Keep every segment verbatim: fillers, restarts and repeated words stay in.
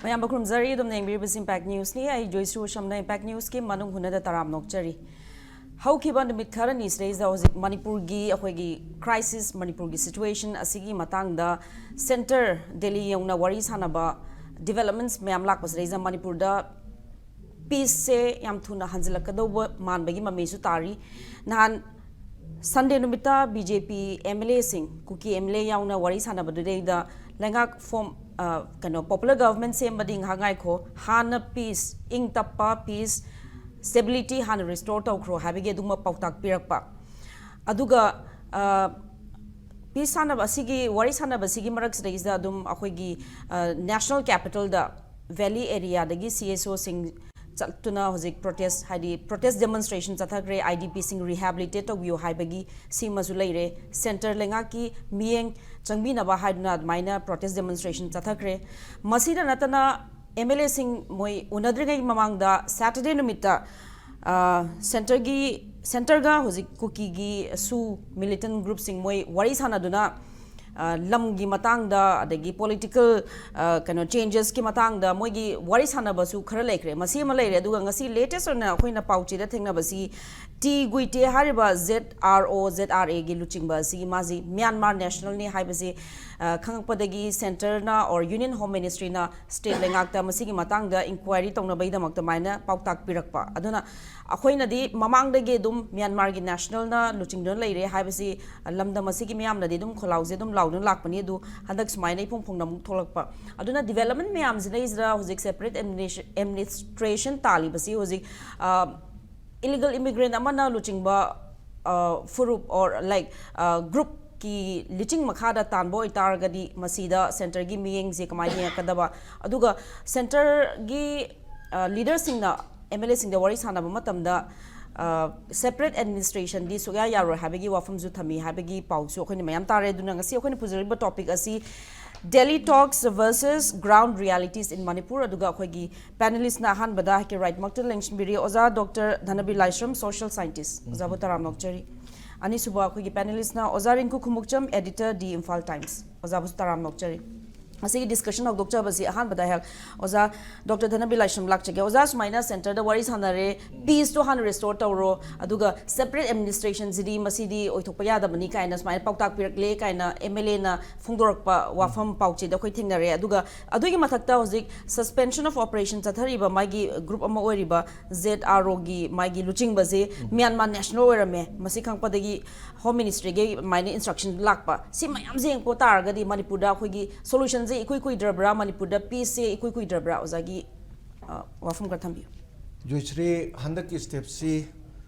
ꯃꯌꯥꯝꯕ ꯈꯨꯔꯨꯝꯖꯔꯤ, ꯑꯗꯨꯝ ꯌꯦꯡꯕꯤꯔꯤꯕꯁꯤ ꯏꯝꯄꯦꯛ ꯅ꯭ꯌꯨꯁꯅꯤ꯫ ꯑꯩ ꯖꯣꯏꯁ꯭ꯔꯤ ꯎꯁꯝꯅ ꯏꯝꯄꯦꯛ ꯅ꯭ꯌꯨꯁꯀꯤ ꯃꯅꯨꯡ ꯍꯨꯠꯅꯗ ꯇꯔꯥꯝ ꯅꯣꯛꯆꯔꯤ꯫ ꯍꯧꯈꯤꯕ ꯅꯨꯃꯤꯠ ꯈꯔꯅꯤ ꯁꯤꯗꯩꯁꯤꯗ ꯍꯧꯖꯤꯛ ꯃꯅꯤꯄꯨꯔꯒꯤ ꯑꯩꯈꯣꯏꯒꯤ ꯀ꯭ꯔꯥꯏꯁꯤꯁ, ꯃꯅꯤꯄꯨꯔꯒꯤ ꯁꯤꯆꯨꯋꯦꯁꯟ ꯑꯁꯤꯒꯤ ꯃꯇꯥꯡꯗ ꯁꯦꯟꯇꯔ ꯗꯦꯜꯂꯤ ꯌꯧꯅ ꯋꯥꯔꯤ ꯁꯥꯟꯅꯕ, ꯗꯤꯕꯦꯂꯞꯃꯦꯟꯠꯁ ꯃꯌꯥꯝ ꯂꯥꯛꯄꯁꯤꯗꯩꯁꯤꯗ ꯃꯅꯤꯄꯨꯔꯗ ꯄꯤꯁꯁꯦ ꯌꯥꯝ ꯊꯨꯅ ꯍꯟꯖꯤꯜꯂꯛꯀꯗꯧꯕ ꯃꯥꯟꯕꯒꯤ ꯃꯃꯤꯁꯨ ꯇꯥꯔꯤ꯫ ꯅꯍꯥꯟ ꯁꯟꯗꯦ ꯅꯨꯃꯤꯠꯇ B J P M L ꯑꯦꯁꯤꯡ, ꯀꯨꯀꯤ ꯑꯦꯝ ꯑꯦꯜ ꯑꯦ ꯌꯥꯎꯅ ꯋꯥꯔꯤ ꯁꯥꯟꯅꯕꯗꯨꯗꯩꯗ ꯂꯩꯉꯥꯛ ꯐꯣꯝ, ꯑ, ꯀꯩꯅꯣ, ꯄꯣꯄꯨꯂꯔ ꯒꯚꯔꯟꯃꯦꯟꯠ ꯁꯦꯝꯕꯗꯤ ꯉꯥꯏꯍꯥꯛ ꯉꯥꯏꯈꯣ, ꯍꯥꯟꯅ ꯄꯤꯁ, ꯏꯪ ꯇꯞꯄ ꯄꯤꯁ, ꯁ꯭ꯇꯦꯕꯤꯂꯤꯇꯤ ꯍꯥꯟꯅ ꯔꯤꯁꯇꯣꯔ ꯇꯧꯈ꯭ꯔꯣ ꯍꯥꯏꯕꯒꯤ ꯑꯗꯨꯒꯨꯝꯕ ꯄꯥꯎꯇꯥꯛ ꯄꯤꯔꯛꯄ꯫ ꯑꯗꯨꯒ, ꯑ, ꯄꯤꯁ ꯁꯥꯟꯅꯕ ꯑꯁꯤꯒꯤ, ꯋꯥꯔꯤ ꯁꯥꯟꯅꯕꯁꯤꯒꯤ ꯃꯔꯛꯁꯤꯗꯩꯁꯤꯗ ꯑꯗꯨꯝ ꯑꯩꯈꯣꯏꯒꯤ, ꯑ, ꯅꯦꯁꯅꯦꯜ ꯀꯦꯄꯤꯇꯦꯜꯗ ꯚꯦꯂꯤ ꯑꯦꯔꯤꯌꯥꯗꯒꯤ ꯁꯤ ꯑꯦꯁ ꯑꯣꯁꯤꯡ ꯆꯠꯇꯨꯅ ꯍꯧꯖꯤꯛ ꯄ꯭ꯔꯣꯇꯦꯁ, ꯍꯥꯏꯗꯤ ꯄ꯭ꯔꯣꯇꯦꯁ ꯗꯦꯃꯣꯟꯁꯇ꯭ꯔꯦꯁꯟ ꯆꯠꯊꯈ꯭ꯔꯦ, ꯑꯥꯏ ꯗꯤ ꯄꯤꯁꯤꯡ ꯔꯤꯍꯦꯕꯤꯂꯤꯇꯦꯠ ꯇꯧꯕꯤꯌꯨ ꯍꯥꯏꯕꯒꯤ ꯁꯤꯃꯁꯨ ꯂꯩꯔꯦ꯫ ꯁꯦꯟꯇꯔ ꯂꯩꯉꯥꯛꯀꯤ ꯃꯤꯠꯌꯦꯡ ꯆꯪꯕꯤꯅꯕ ꯍꯥꯏꯗꯨꯅ ꯑꯗꯨꯃꯥꯏꯅ ꯄ꯭ꯔꯣꯇꯦꯁ ꯗꯦꯃꯣꯟꯁꯇ꯭ꯔꯦꯁꯟ ꯆꯠꯊꯈ꯭ꯔꯦ꯫ ꯃꯁꯤꯗ ꯅꯠꯇꯅ ꯑꯦꯝ ꯑꯦꯜ ꯑꯦꯁꯤꯡ ꯃꯣꯏ ꯎꯅꯗ꯭ꯔꯤꯉꯩ ꯃꯃꯥꯡꯗ ꯁꯦꯇꯔꯗꯦ ꯅꯨꯃꯤꯠꯇ, ꯑ, ꯁꯦꯟꯇꯔꯒꯤ, ꯁꯦꯟꯇꯔꯒ ꯍꯧꯖꯤꯛ ꯀꯨꯀꯤꯒꯤ ꯁꯨ ꯃꯤꯂꯤꯇꯦꯟꯠ ꯒ꯭ꯔꯨꯞꯁꯤꯡ ꯃꯣꯏ ꯋꯥꯔꯤ ꯁꯥꯟꯅꯗꯨꯅ, ꯑ, ꯂꯝꯒꯤ ꯃꯇꯥꯡꯗ, ꯑꯗꯒꯤ ꯄꯣꯂꯤꯇꯤꯀꯦꯜ, ꯑ, ꯀꯩꯅꯣ, ꯆꯦꯟꯖꯦꯁꯀꯤ ꯃꯇꯥꯡꯗ ꯃꯣꯏꯒꯤ ꯋꯥꯔꯤ ꯁꯥꯟꯅꯕꯁꯨ ꯈꯔ ꯂꯩꯈ꯭ꯔꯦ꯫ ꯃꯁꯤ ꯑꯃ ꯂꯩꯔꯦ꯫ ꯑꯗꯨꯒ ꯉꯁꯤ ꯂꯦꯇꯦꯁ ꯑꯣꯏꯅ ꯑꯩꯈꯣꯏꯅ ꯄꯥꯎꯆꯦꯗ ꯊꯦꯡꯅꯕꯁꯤ ꯇꯤ ꯒꯨꯏꯇꯦ ꯍꯥꯏꯔꯤꯕ ꯖꯦꯠ ꯑꯥꯔ ꯑꯣ, ꯖꯦꯠ ꯑꯥꯔ ꯑꯦꯒꯤ ꯂꯨꯆꯤꯡꯕ ꯑꯁꯤꯒꯤ, ꯃꯥꯁꯤ ꯃ꯭ꯌꯥꯟꯃꯥꯔ ꯅꯦꯁꯅꯦꯜꯅꯤ ꯍꯥꯏꯕꯁꯤ, ꯑ, ꯈꯪꯉꯛꯄꯗꯒꯤ ꯁꯦꯟꯇꯔꯅ or Union Home Ministryꯅ ꯁ꯭ꯇꯦꯠ ꯂꯩꯉꯥꯛꯇ ꯃꯁꯤꯒꯤ ꯃꯇꯥꯡꯗ ꯏꯟꯀ꯭ꯋꯥꯏꯔꯤ ꯇꯧꯅꯕꯒꯤꯗꯃꯛꯇ ꯑꯗꯨꯃꯥꯏꯅ ꯄꯥꯎꯇꯥꯛ ꯄꯤꯔꯛꯄ꯫ ꯑꯗꯨꯅ ꯑꯩꯈꯣꯏꯅꯗꯤ ꯃꯃꯥꯡꯗꯒꯤ ꯑꯗꯨꯝ ꯃ꯭ꯌꯥꯟꯃꯥꯔꯒꯤ ꯅꯦꯁꯅꯦꯜꯅ ꯂꯨꯆꯤꯡꯗꯨꯅ ꯂꯩꯔꯦ ꯍꯥꯏꯕꯁꯤ ꯂꯝꯗꯝ ꯑꯁꯤꯒꯤ ꯃꯤꯌꯥꯝꯅꯗꯤ ꯑꯗꯨꯝ ꯈꯣꯜꯂꯥꯎꯁꯦ ꯑꯗꯨꯝ ꯂꯥꯎꯗꯨꯅ ꯂꯥꯛꯄꯅꯤ꯫ ꯑꯗꯨ ꯍꯟꯗꯛ ꯁꯨꯃꯥꯏꯅ ꯏꯐꯣꯡ ꯐꯣꯡꯅ ꯑꯃꯨꯛ ꯊꯣꯛꯂꯛꯄ꯫ ꯑꯗꯨꯅ ꯗꯤꯕꯦꯂꯞꯃꯦꯟꯠ ꯃꯌꯥꯝꯁꯤꯗꯩꯁꯤꯗ ꯍꯧꯖꯤꯛ ꯁꯦꯄꯔꯦꯠ ꯑꯦꯗꯃꯤꯅꯤꯁ-, ꯑꯦꯗꯃꯤꯅꯤꯁꯇ꯭ꯔꯦꯁꯟ ꯇꯥꯜꯂꯤꯕꯁꯤ ꯍꯧꯖꯤꯛ, ꯑ, ꯏꯂꯤꯒꯦꯜ ꯏꯃꯤꯒ꯭ꯔꯦꯟꯠ ꯑꯃꯅ ꯂꯨꯆꯤꯡꯕ, ꯑ, ꯐꯨꯔꯨꯞ or like, ꯑ, ꯒ꯭ꯔꯨꯞꯀꯤ ꯂꯤꯆꯤꯡ ꯃꯈꯥꯗ ꯇꯥꯟꯕ ꯑꯣꯏꯇꯥꯔꯒꯗꯤ ꯃꯁꯤꯗ ꯁꯦꯟꯇꯔꯒꯤ ꯃꯤꯠꯌꯦꯡꯁꯦ ꯀꯃꯥꯏꯅ ꯌꯦꯡꯉꯛꯀꯗꯕ? ꯑꯗꯨꯒ ꯁꯦꯟꯇꯔꯒꯤ, ꯑ, ꯂꯤꯗꯔꯁꯤꯡꯅ ꯑꯦꯝ ꯑꯦꯜ ꯑꯦꯁꯤꯡꯗ ꯋꯥꯔꯤ ꯁꯥꯟꯅꯕ ꯃꯇꯝꯗ, ꯑ, ꯁꯦꯄꯔꯦꯠ ꯑꯦꯗꯃꯤꯅꯤꯁꯇ꯭ꯔꯦꯁꯟꯗꯤ ꯁꯨꯛꯌꯥ ꯌꯥꯔꯣꯏ ꯍꯥꯏꯕꯒꯤ ꯋꯥꯐꯝꯁꯨ ꯊꯝꯃꯤ ꯍꯥꯏꯕꯒꯤ ꯄꯥꯎꯁꯨ ꯑꯩꯈꯣꯏꯅ ꯃꯌꯥꯝ ꯇꯥꯔꯦ꯫ ꯑꯗꯨꯅ ꯉꯁꯤ ꯑꯩꯈꯣꯏꯅ ꯄꯨꯖꯔꯤꯕ ꯇꯣꯄꯤꯛ ꯑꯁꯤ Delhi Talks versus Ground Realities in Manipur꯫ ꯑꯗꯨꯒ ꯑꯩꯈꯣꯏꯒꯤ ꯄꯦꯅꯦꯂꯤꯁꯅ ꯑꯍꯥꯟꯕꯗ ꯑꯩꯒꯤ ꯔꯥꯏꯠꯃꯛꯇ ꯂꯦꯡꯁꯤꯟꯕꯤꯔꯤ ꯑꯣꯖꯥ ꯗꯣꯛꯇꯔ ꯙꯅꯕꯤꯔ ꯂꯥꯏꯁ꯭ꯔꯝ, ꯁꯣꯁꯤꯌꯦꯜ ꯁꯥꯏꯟꯇꯤꯁ꯫ ꯑꯣꯖꯥꯕꯨ ꯇꯔꯥꯝꯅ ꯑꯣꯛꯆꯔꯤ꯫ ꯑꯅꯤꯁꯨꯕ ꯑꯩꯈꯣꯏꯒꯤ ꯄꯦꯅꯦꯂꯤꯁꯅ ꯑꯣꯖꯥ ꯔꯤꯡꯀꯨ Khumukcham, editor, The Imphal Times꯫ ꯑꯣꯖꯥꯕꯨꯁꯨ ꯇꯔꯥꯝꯅ ꯑꯣꯛꯆꯔꯤ꯫ ꯃꯁꯤꯒꯤ ꯗꯤꯁꯀꯁꯟ ꯍꯧꯗꯣꯛꯆꯕꯁꯤ ꯑꯍꯥꯟꯕꯗ ꯑꯩꯍꯥꯛ ꯑꯣꯖꯥ ꯗꯣꯛꯇꯔ ꯙꯅꯕꯤꯔ ꯂꯥꯏꯁ꯭ꯔꯝ ꯂꯥꯛꯆꯒꯦ꯫ ꯑꯣꯖꯥ, ꯁꯨꯃꯥꯏꯅ ꯁꯦꯟꯇꯔꯗ ꯋꯥꯔꯤ ꯁꯥꯟꯅꯔꯦ, ꯄꯤꯁꯇꯣ ꯍꯥꯟꯅ ꯔꯦꯁꯇꯣꯔ ꯇꯧꯔꯣ, ꯑꯗꯨꯒ ꯁꯦꯄꯔꯦꯠ ꯑꯦꯗꯃꯤꯅꯤꯁꯇ꯭ꯔꯦꯁꯟꯁꯤꯗꯤ ꯃꯁꯤꯗꯤ ꯑꯣꯏꯊꯣꯛꯄ ꯌꯥꯗꯕꯅꯤ ꯀꯥꯏꯅ ꯁꯨꯃꯥꯏꯅ ꯄꯥꯎꯇꯥꯛ ꯄꯤꯔꯛꯂꯦ ꯀꯥꯏꯅ ꯑꯦꯝ ꯑꯦꯜ ꯑꯦꯅ ꯐꯣꯡꯗꯣꯔꯛꯄ ꯋꯥꯐꯝ ꯄꯥꯎꯆꯦꯗ ꯑꯩꯈꯣꯏ ꯊꯦꯡꯅꯔꯦ꯫ ꯑꯗꯨꯒ ꯑꯗꯨꯒꯤ ꯃꯊꯛꯇ ꯍꯧꯖꯤꯛ ꯁꯁꯄꯦꯟꯁꯟ ꯑꯣꯐ ꯑꯣꯄꯔꯦꯁꯟ ꯆꯠꯊꯔꯤꯕ ꯃꯥꯒꯤ ꯒ꯭ꯔꯨꯞ ꯑꯃ ꯑꯣꯏꯔꯤꯕ ꯖꯦꯠ ꯑꯥꯔ ꯑꯣꯒꯤ ꯃꯥꯒꯤ ꯂꯨꯆꯤꯡꯕꯁꯦ ꯃ꯭ꯌꯥꯟꯃꯥꯔ ꯅꯦꯁꯅꯦꯜ ꯑꯣꯏꯔꯝꯃꯦ꯫ ꯃꯁꯤ ꯈꯪꯉꯛꯄꯗꯒꯤ ꯍꯣꯝ ꯃꯤꯅꯤꯁꯇ꯭ꯔꯤꯒꯤ ꯑꯗꯨꯃꯥꯏꯅ ꯏꯟꯁꯇ꯭ꯔꯛꯁꯟ ꯂꯥꯛꯄ꯫ ꯁꯤ ꯃꯌꯥꯝꯁꯦ ꯌꯦꯡꯉꯛꯄ ꯇꯥꯔꯒꯗꯤ ꯃꯅꯤꯄꯨꯔꯗ ꯑꯩꯈꯣꯏꯒꯤ ꯁꯣꯂꯨꯁꯟꯁꯦ ꯏꯀꯨꯏ ꯀꯨꯏꯗ꯭ꯔꯕ꯭ꯔꯥ, ꯃꯅꯤꯄꯨꯔꯗ ꯄꯤꯁꯁꯦ ꯏꯀꯨꯏ ꯀꯨꯏꯗ꯭ꯔꯕ꯭ꯔꯥ? ꯑꯣꯖꯥꯒꯤ, ꯑ, ꯋꯥꯐꯝ ꯈꯔ ꯊꯝꯕꯤꯌꯨ꯫ ꯖꯣꯏꯁ꯭ꯔꯤ, ꯍꯟꯗꯛꯀꯤ ꯁ꯭ꯇꯦꯞꯁꯤ,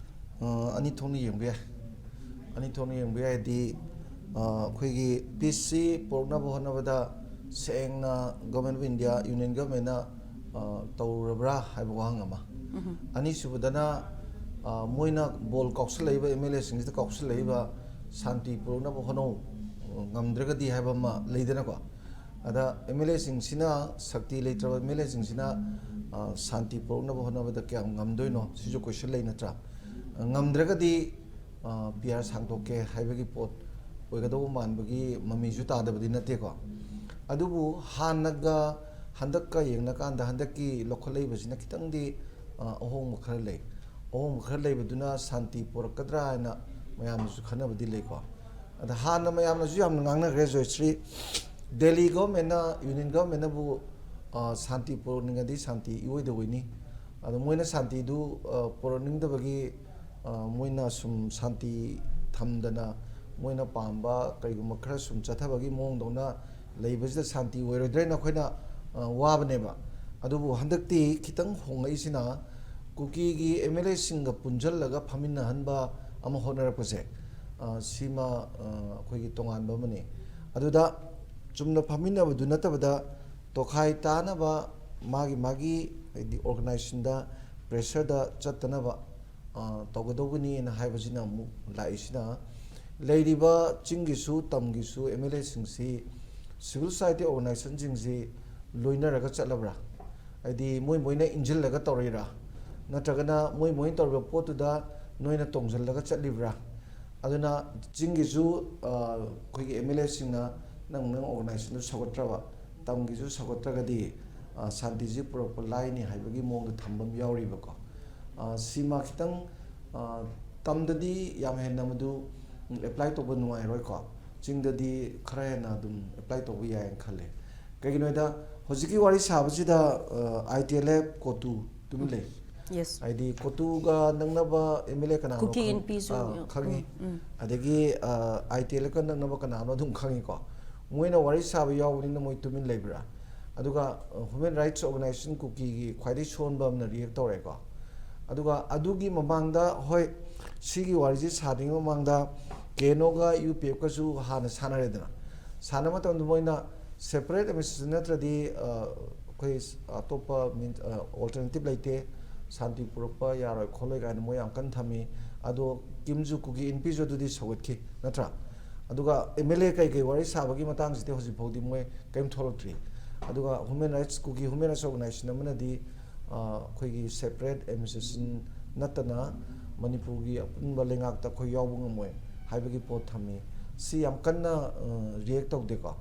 ꯑ, ꯑꯅꯤ ꯊꯣꯛꯅ ꯌꯦꯡꯕ ꯌꯥꯏ꯫ ꯑꯅꯤ ꯊꯣꯛꯅ ꯌꯦꯡꯕ ꯌꯥꯏꯗꯤ, ꯑ, ꯑꯩꯈꯣꯏꯒꯤ ꯄꯤꯁꯁꯤ ꯄꯨꯔꯛꯅꯕ ꯍꯣꯠꯅꯕꯗ ꯁꯦꯡꯅ Government of India, Union Governmentꯅ, ꯑ, ꯇꯧꯔꯕ꯭ꯔꯥ ꯍꯥꯏꯕ ꯋꯥꯍꯪ ꯑꯃ꯫ ꯑꯅꯤꯁꯨꯕꯗꯅ, ꯑ, ꯃꯣꯏꯅ ꯕꯣꯜ ꯀꯥꯎꯁꯜꯂꯛꯏꯕ, ꯑꯦꯝ ꯑꯦꯜ ꯑꯦꯁꯤꯡꯁꯤꯗ ꯀꯥꯎꯁꯜꯂꯛꯏꯕ ꯁꯥꯟꯇꯤ ꯄꯨꯔꯛꯅꯕ ꯍꯣꯠꯅꯧ, ꯑ, ꯉꯝꯗ꯭ꯔꯒꯗꯤ ꯍꯥꯏꯕ ꯑꯃ ꯂꯩꯗꯅꯀꯣ꯫ ꯑꯗ ꯑꯦꯝ ꯑꯦꯜ ꯑꯦꯁꯤꯡꯁꯤꯅ, ꯁꯛꯇꯤ ꯂꯩꯇ꯭ꯔꯕ ꯑꯦꯝ ꯑꯦꯜ ꯑꯦꯁꯤꯡꯁꯤꯅ, ꯑ, ꯁꯥꯟꯇꯤ ꯄꯨꯔꯛꯅꯕ ꯍꯣꯠꯅꯕꯗ ꯀꯌꯥꯝ ꯉꯝꯗꯣꯏꯅꯣ? ꯁꯤꯁꯨ ꯀꯣꯏꯁꯟ ꯂꯩ ꯅꯠꯇ꯭ꯔꯥ? ꯑ, ꯉꯝꯗ꯭ꯔꯒꯗꯤ, ꯑ, ꯄꯤ ꯑꯥꯔ ꯁꯥꯡꯗꯣꯛꯀꯦ ꯍꯥꯏꯕꯒꯤ ꯄꯣꯠ ꯑꯣꯏꯒꯗꯧꯕ ꯃꯥꯟꯕꯒꯤ ꯃꯃꯤꯁꯨ ꯇꯥꯗꯕꯗꯤ ꯅꯠꯇꯦꯀꯣ꯫ ꯑꯗꯨꯕꯨ ꯍꯥꯟꯅꯒ ꯍꯟꯗꯛꯀ ꯌꯦꯡꯅꯀꯥꯟꯗ ꯍꯟꯗꯛꯀꯤ ꯂꯧꯈꯠꯂꯛꯏꯕꯁꯤꯅ ꯈꯤꯇꯪꯗꯤ, ꯑ, ꯑꯍꯣꯡꯕ ꯈꯔ ꯂꯩ꯫ ꯑꯍꯣꯡꯕ ꯈꯔ ꯂꯩꯕꯗꯨꯅ ꯁꯥꯟꯇꯤ ꯄꯨꯔꯛꯀꯗ꯭ꯔꯥ ꯍꯥꯏꯅ ꯃꯌꯥꯝꯅꯁꯨ ꯈꯟꯅꯕꯗꯤ ꯂꯩꯀꯣ꯫ ꯑꯗ ꯍꯥꯟꯅ ꯃꯌꯥꯝꯅꯁꯨ ꯌꯥꯝꯅ ꯉꯥꯡꯅꯈ꯭ꯔꯦ, ꯖꯣꯏꯁ꯭ꯔꯤ, ꯗꯦꯜꯂꯤ ꯒꯣꯚꯔꯟꯃꯦꯟꯠꯅ, ꯌꯨꯅꯤꯌꯟ ꯒꯣꯚꯔꯟꯃꯦꯟꯠꯅꯕꯨ, ꯑ, ꯁꯥꯟꯇꯤ ꯄꯨꯔꯛꯅꯤꯡꯉꯗꯤ ꯁꯥꯟꯇꯤ ꯏꯑꯣꯏꯗ ꯑꯣꯏꯅꯤ꯫ ꯑꯗꯣ ꯃꯣꯏꯅ ꯁꯥꯟꯇꯤꯗꯨ, ꯑ, ꯄꯨꯔꯛꯅꯤꯡꯗꯕꯒꯤ, ꯑ, ꯃꯣꯏꯅ ꯁꯨꯝ ꯁꯥꯟꯇꯤ ꯊꯝꯗꯅ ꯃꯣꯏꯅ ꯄꯥꯝꯕ ꯀꯔꯤꯒꯨꯝꯕ ꯈꯔ ꯁꯨꯝ ꯆꯠꯊꯕꯒꯤ ꯃꯑꯣꯡꯗꯧꯅ ꯂꯩꯕꯁꯤꯗ ꯁꯥꯟꯇꯤ ꯑꯣꯏꯔꯣꯏꯗ꯭ꯔꯦꯅ ꯑꯩꯈꯣꯏꯅ, ꯑ, ꯋꯥꯕꯅꯦꯕ꯫ ꯑꯗꯨꯕꯨ ꯍꯟꯗꯛꯇꯤ ꯈꯤꯇꯪ ꯍꯣꯡꯉꯛꯏꯁꯤꯅ ꯀꯨꯀꯤꯒꯤ ꯑꯦꯝ ꯑꯦꯜ ꯑꯦꯁꯤꯡꯒ ꯄꯨꯟꯁꯤꯜꯂꯒ ꯐꯝꯃꯤꯟꯅꯍꯟꯕ ꯑꯃ ꯍꯣꯠꯅꯔꯛꯄꯁꯦ, ꯑ, ꯁꯤꯃ, ꯑ, ꯑꯩꯈꯣꯏꯒꯤ ꯇꯣꯉꯥꯟꯕ ꯑꯃꯅꯤ꯫ ꯑꯗꯨꯗ ꯆꯨꯝꯅ ꯐꯝꯃꯤꯟꯅꯕꯗꯨ ꯅꯠꯇꯕꯗ ꯇꯣꯈꯥꯏ ꯇꯥꯅꯕ ꯃꯥꯒꯤ ꯃꯥꯒꯤ ꯍꯥꯏꯗꯤ ꯑꯣꯔꯒꯅꯥꯏꯖꯦꯁꯟꯗ ꯄ꯭ꯔꯦꯁꯔꯗ ꯆꯠꯇꯅꯕ, ꯑ, ꯇꯧꯒꯗꯧꯕꯅꯤꯅ ꯍꯥꯏꯕꯁꯤꯅ ꯑꯃꯨꯛ ꯂꯥꯛꯏꯁꯤꯅ ꯂꯩꯔꯤꯕ ꯆꯤꯡꯒꯤꯁꯨ ꯇꯝꯒꯤꯁꯨ ꯑꯦꯝ ꯑꯦꯜ ꯑꯦꯁꯤꯡꯁꯤ ꯁꯤꯚꯤꯜ ꯁꯣꯁꯥꯏꯇꯤ ꯑꯣꯔꯒꯅꯥꯏꯖꯦꯁꯟꯁꯤꯡꯁꯤ ꯂꯣꯏꯅꯔꯒ ꯆꯠꯂꯕ꯭ꯔꯥ? ꯍꯥꯏꯗꯤ ꯃꯣꯏ ꯃꯣꯏꯅ ꯏꯟꯁꯤꯜꯂꯒ ꯇꯧꯔꯛꯏꯔꯥ? ꯅꯠꯇ꯭ꯔꯒꯅ ꯃꯣꯏ ꯃꯣꯏꯅ ꯇꯧꯔꯤꯕ ꯄꯣꯠꯇꯨꯗ ꯅꯣꯏꯅ ꯇꯣꯡꯁꯤꯜꯂꯒ ꯆꯠꯂꯤꯕ꯭ꯔꯥ? ꯑꯗꯨꯅ ꯆꯤꯡꯒꯤꯁꯨ, ꯑ, ꯑꯩꯈꯣꯏꯒꯤ ꯑꯦꯝ ꯑꯦꯜ ꯑꯦꯁꯤꯡꯅ ꯅꯪ ꯅꯪ ꯑꯣꯔꯒꯅꯥꯏꯖꯦꯁꯟꯗꯨ ꯁꯧꯒꯠꯇ꯭ꯔꯕ, ꯇꯝꯒꯤꯁꯨ ꯁꯧꯒꯠꯇ꯭ꯔꯒꯗꯤ, ꯑ, ꯁꯥꯟꯇꯤꯁꯤ ꯄꯨꯔꯛꯄ ꯂꯥꯏꯅꯤ ꯍꯥꯏꯕꯒꯤ ꯃꯑꯣꯡꯗ ꯊꯝꯕ ꯑꯃ ꯌꯥꯎꯔꯤꯕꯀꯣ꯫ ꯑ, ꯁꯤꯃ ꯈꯤꯇꯪ, ꯑ, ꯇꯝꯗꯗꯤ ꯌꯥꯝ ꯍꯦꯟꯅ ꯃꯗꯨ ꯑꯦꯄ꯭ꯂꯥꯏ ꯇꯧꯕ ꯅꯨꯡꯉꯥꯏꯔꯣꯏꯀꯣ꯫ ꯆꯤꯡꯗꯗꯤ ꯈꯔ ꯍꯦꯟꯅ ꯑꯗꯨꯝ ꯑꯦꯄ꯭ꯂꯥꯏ ꯇꯧꯕ ꯌꯥꯏꯅ ꯈꯜꯂꯦ꯫ ꯀꯩꯒꯤꯅꯣ ꯍꯥꯏꯗ ꯍꯧꯖꯤꯛꯀꯤ ꯋꯥꯔꯤ ꯁꯥꯕꯁꯤꯗ, ꯑ, ITLF, ꯀꯣꯇꯨ ꯇꯨꯃꯤꯟ ꯂꯩ꯫ Yes. ꯍꯥꯏꯗꯤ ꯀꯣꯇꯨꯒ ꯅꯛꯅꯕ MLA ꯀꯅꯥꯅꯣ ꯀꯨꯀꯤ ꯈꯪ-, ꯏꯟꯄꯤꯁꯨ, ꯑꯥ, ꯈꯪꯉꯤ꯫ ꯎꯝ, ꯎꯝ꯫ ꯑꯗꯒꯤ, ꯑ, ITLFꯀ ꯅꯛꯅꯕ ꯀꯅꯥꯅꯣ ꯑꯗꯨꯝ ꯈꯪꯉꯤꯀꯣ꯫ ꯃꯣꯏꯅ ꯋꯥꯔꯤ ꯁꯥꯕ ꯌꯥꯎꯕꯅꯤꯅ ꯃꯣꯏ ꯇꯨꯃꯤꯟ ꯂꯩꯕ꯭ꯔꯥ? ꯑꯗꯨꯒ, ꯑ, Human Rights Organization ꯀꯨꯀꯤꯒꯤ ꯈ꯭ꯋꯥꯏꯗꯒꯤ ꯁꯣꯟꯕ ꯑꯃꯅ ꯔꯤꯌꯦꯛ ꯇꯧꯔꯛꯑꯦꯀꯣ꯫ ꯑꯗꯨꯒ ꯑꯗꯨꯒꯤ ꯃꯃꯥꯡꯗ, ꯍꯣꯏ, ꯁꯤꯒꯤ ꯋꯥꯔꯤꯁꯤ ꯁꯥꯗ꯭ꯔꯤꯉꯩ ꯃꯃꯥꯡꯗ KNOꯒ UPFꯀꯁꯨ ꯍꯥꯟꯅ ꯁꯥꯟꯅꯔꯦꯗꯅ꯫ ꯁꯥꯟꯅꯕ ꯃꯇꯝꯗ ꯃꯣꯏꯅ separate administration ꯅꯠꯇ꯭ꯔꯗꯤ, ꯑ, ꯑꯩꯈꯣꯏ ꯑꯇꯣꯞꯄ ꯃꯤꯟ-, ꯑ, alternative ꯂꯩꯇꯦ, ꯁꯥꯟꯇꯤ ꯄꯨꯔꯛꯄ ꯌꯥꯔꯣꯏ ꯈꯣꯠꯂꯣꯏ ꯀꯥꯏꯅ ꯃꯣꯏ ꯌꯥꯝ ꯀꯟꯅ ꯊꯝꯃꯤ꯫ ꯑꯗꯣ ꯀꯤꯝꯖꯨ, ꯀꯨꯀꯤ ꯏꯟꯄꯤꯁꯨ ꯑꯗꯨꯗꯤ ꯁꯧꯒꯠꯈꯤ, ꯅꯠꯇ꯭ꯔꯥ? ꯑꯗꯨꯒ MLA ꯀꯩꯀꯩ ꯋꯥꯔꯤ ꯁꯥꯕꯒꯤ ꯃꯇꯥꯡꯁꯤꯗꯤ ꯍꯧꯖꯤꯛ ꯐꯥꯎꯗꯤ ꯃꯣꯏ ꯀꯔꯤꯝ ꯊꯣꯛꯂꯛꯇ꯭ꯔꯤ꯫ ꯑꯗꯨꯒ Human Rights, ꯀꯨꯀꯤ Human Rights Organization ꯑꯃꯅꯗꯤ, ꯑ, ꯑꯩꯈꯣꯏꯒꯤ separate administration ꯅꯠꯇꯅ ꯃꯅꯤꯄꯨꯔꯒꯤ ꯑꯄꯨꯟꯕ ꯂꯩꯉꯥꯛꯇ ꯑꯩꯈꯣꯏ ꯌꯥꯎꯕ ꯉꯝꯃꯣꯏ ꯍꯥꯏꯕꯒꯤ ꯄꯣꯠ ꯊꯝꯃꯤ꯫ ꯁꯤ ꯌꯥꯝ ꯀꯟꯅ, ꯑ, ꯔꯤꯌꯦꯛ ꯇꯧꯗꯦꯀꯣ꯫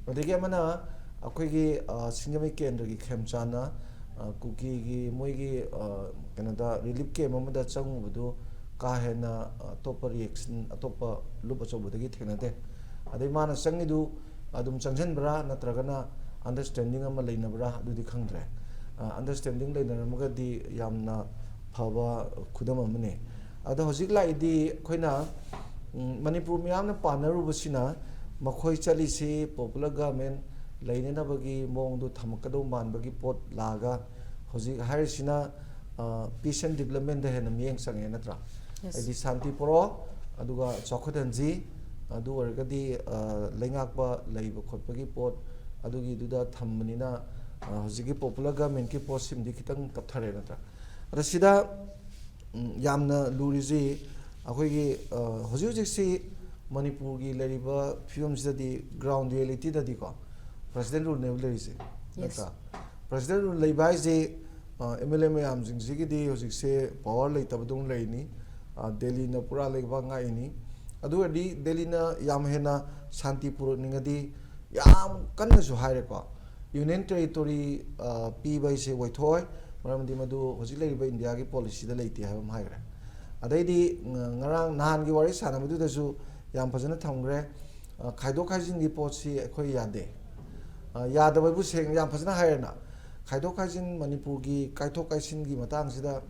ꯑꯗꯒꯤ ꯑꯃꯅ ꯑꯩꯈꯣꯏꯒꯤ, ꯑ, ꯁꯤꯡꯖꯃꯩ ꯀꯦꯟꯗ꯭ꯔꯒꯤ ꯈꯦꯝꯆꯥꯅ, ꯑ, ꯀꯨꯀꯤꯒꯤ ꯃꯣꯏꯒꯤ, ꯑ, ꯀꯩꯅꯣꯗ relief camp ꯑꯃꯗ ꯆꯪꯉꯨꯕꯗꯨ ꯀꯥ ꯍꯦꯟꯅ ꯑꯇꯣꯞꯄ reaction, ꯑꯇꯣꯞꯄ ꯂꯨꯞ ꯑꯆꯧꯕꯗꯒꯤ ꯊꯦꯡꯅꯗꯦ꯫ ꯑꯗꯩ ꯃꯥꯅ ꯆꯪꯉꯤꯗꯨ ꯑꯗꯨꯝ ꯆꯪꯁꯤꯟꯕ꯭ꯔꯥ ꯅꯠꯇ꯭ꯔꯒꯅ understanding ꯑꯃ ꯂꯩꯅꯕ꯭ꯔꯥ ꯑꯗꯨꯗꯤ ꯈꯪꯗ꯭ꯔꯦ꯫ ꯑ, understanding ꯂꯩꯅꯔꯝꯃꯒꯗꯤ ꯌꯥꯝꯅ ꯐꯕ ꯈꯨꯗꯝ ꯑꯃꯅꯤ꯫ ꯑꯗꯣ ꯍꯧꯖꯤꯛ ꯂꯥꯛꯏꯗꯤ ꯑꯩꯈꯣꯏꯅ, ꯎꯝ, ꯃꯅꯤꯄꯨꯔ ꯃꯤꯌꯥꯝꯅ ꯄꯥꯝꯅꯔꯨꯕꯁꯤꯅ ꯃꯈꯣꯏ ꯆꯠꯂꯤꯁꯤ popular government ꯂꯩꯅꯅꯕꯒꯤ ꯃꯑꯣꯡꯗꯣ ꯊꯝꯃꯛꯀꯗꯧ ꯃꯥꯟꯕꯒꯤ ꯄꯣꯠ ꯂꯥꯛꯑꯒ ꯍꯧꯖꯤꯛ ꯍꯥꯏꯔꯤꯁꯤꯅ, ꯑ, peace and developmentꯗ ꯍꯦꯟꯅ ꯃꯤꯠꯌꯦꯡ ꯆꯪꯉꯦ, ꯅꯠꯇ꯭ꯔꯥ? Yes. ꯍꯥꯏꯗꯤ ꯁꯥꯟꯇꯤ ꯄꯨꯔꯛꯑꯣ, ꯑꯗꯨꯒ ꯆꯥꯎꯈꯠꯍꯟꯁꯤ, ꯑꯗꯨ ꯑꯣꯏꯔꯒꯗꯤ, ꯑ, ꯂꯩꯉꯥꯛꯄ ꯂꯩꯕ ꯈꯣꯠꯄꯒꯤ ꯄꯣꯠ, ꯑꯗꯨꯒꯤꯗꯨꯗ ꯊꯝꯕꯅꯤꯅ, ꯑ, ꯍꯧꯖꯤꯛꯀꯤ popular governmentꯀꯤ ꯄꯣꯠꯁꯤꯃꯗꯤ ꯈꯤꯇꯪ ꯇꯞꯊꯔꯦ, ꯅꯠꯇ꯭ꯔꯥ? ꯑꯗ ꯁꯤꯗ, ꯎꯝ, ꯌꯥꯝꯅ ꯂꯨꯔꯤꯁꯤ ꯑꯩꯈꯣꯏꯒꯤ, ꯑ, ꯍꯧꯖꯤꯛ ꯍꯧꯖꯤꯛꯁꯤ ꯃꯅꯤꯄꯨꯔꯒꯤ ꯂꯩꯔꯤꯕ ꯐꯤꯕꯝꯁꯤꯗꯗꯤ ground realityꯗꯗꯤꯀꯣ president ruleꯅꯦꯕ ꯂꯩꯔꯤꯁꯦ, Yes. ꯅꯠꯇ꯭ꯔꯥ? President rule ꯂꯩꯕ ꯍꯥꯏꯁꯦ, ꯑ, MLA ꯃꯌꯥꯝꯁꯤꯡꯁꯤꯒꯤꯗꯤ ꯍꯧꯖꯤꯛꯁꯦ power ꯂꯩꯇꯕꯗꯧꯅ ꯂꯩꯔꯤꯅꯤ꯫ ꯑ, ꯗꯦꯜꯂꯤꯅ ꯄꯨꯔꯥ ꯂꯩꯕꯥꯛ ꯉꯥꯛꯏꯅꯤ꯫ ꯑꯗꯨ ꯑꯣꯏꯔꯗꯤ ꯗꯦꯜꯂꯤꯅ ꯌꯥꯝ ꯍꯦꯟꯅ ꯁꯥꯟꯇꯤ ꯄꯨꯔꯛꯅꯤꯡꯉꯗꯤ ꯌꯥꯝ ꯀꯟꯅꯁꯨ ꯍꯥꯏꯔꯦꯀꯣ꯫ Union Territory ꯄꯤꯕ ꯍꯥꯏꯁꯦ ꯑꯣꯏꯊꯣꯛꯑꯣꯏ, ꯃꯔꯝꯗꯤ ꯃꯗꯨ ꯍꯧꯖꯤꯛ ꯂꯩꯔꯤꯕ ꯏꯟꯗꯤꯌꯥꯒꯤ ꯄꯣꯂꯤꯁꯤꯗ ꯂꯩꯇꯦ ꯍꯥꯏꯕ ꯑꯃ ꯍꯥꯏꯈ꯭ꯔꯦ꯫ ꯑꯗꯩꯗꯤ ꯉꯔꯥꯡ ꯅꯍꯥꯟꯒꯤ ꯋꯥꯔꯤ ꯁꯥꯟꯅꯕꯗꯨꯗꯁꯨ ꯌꯥꯝ ꯐꯖꯅ ꯊꯝꯈ꯭ꯔꯦ꯫ ꯈꯥꯏꯗꯣꯛ ꯈꯥꯏꯖꯤꯟꯒꯤ ꯄꯣꯠꯁꯤ ꯑꯩꯈꯣꯏ ꯌꯥꯗꯦ꯫ ꯌꯥꯗꯕ ꯍꯥꯏꯕꯨ ꯁꯦꯡꯅ ꯌꯥꯝ ꯐꯖꯅ ꯍꯥꯏꯔꯦꯅ꯫ ꯈꯥꯏꯗꯣꯛ ꯈꯥꯏꯖꯤꯟ ꯃꯅꯤꯄꯨꯔꯒꯤ ꯀꯥꯏꯊꯣꯛ ꯀꯥꯏꯁꯤꯟꯒꯤ ꯃꯇꯥꯡꯁꯤꯗ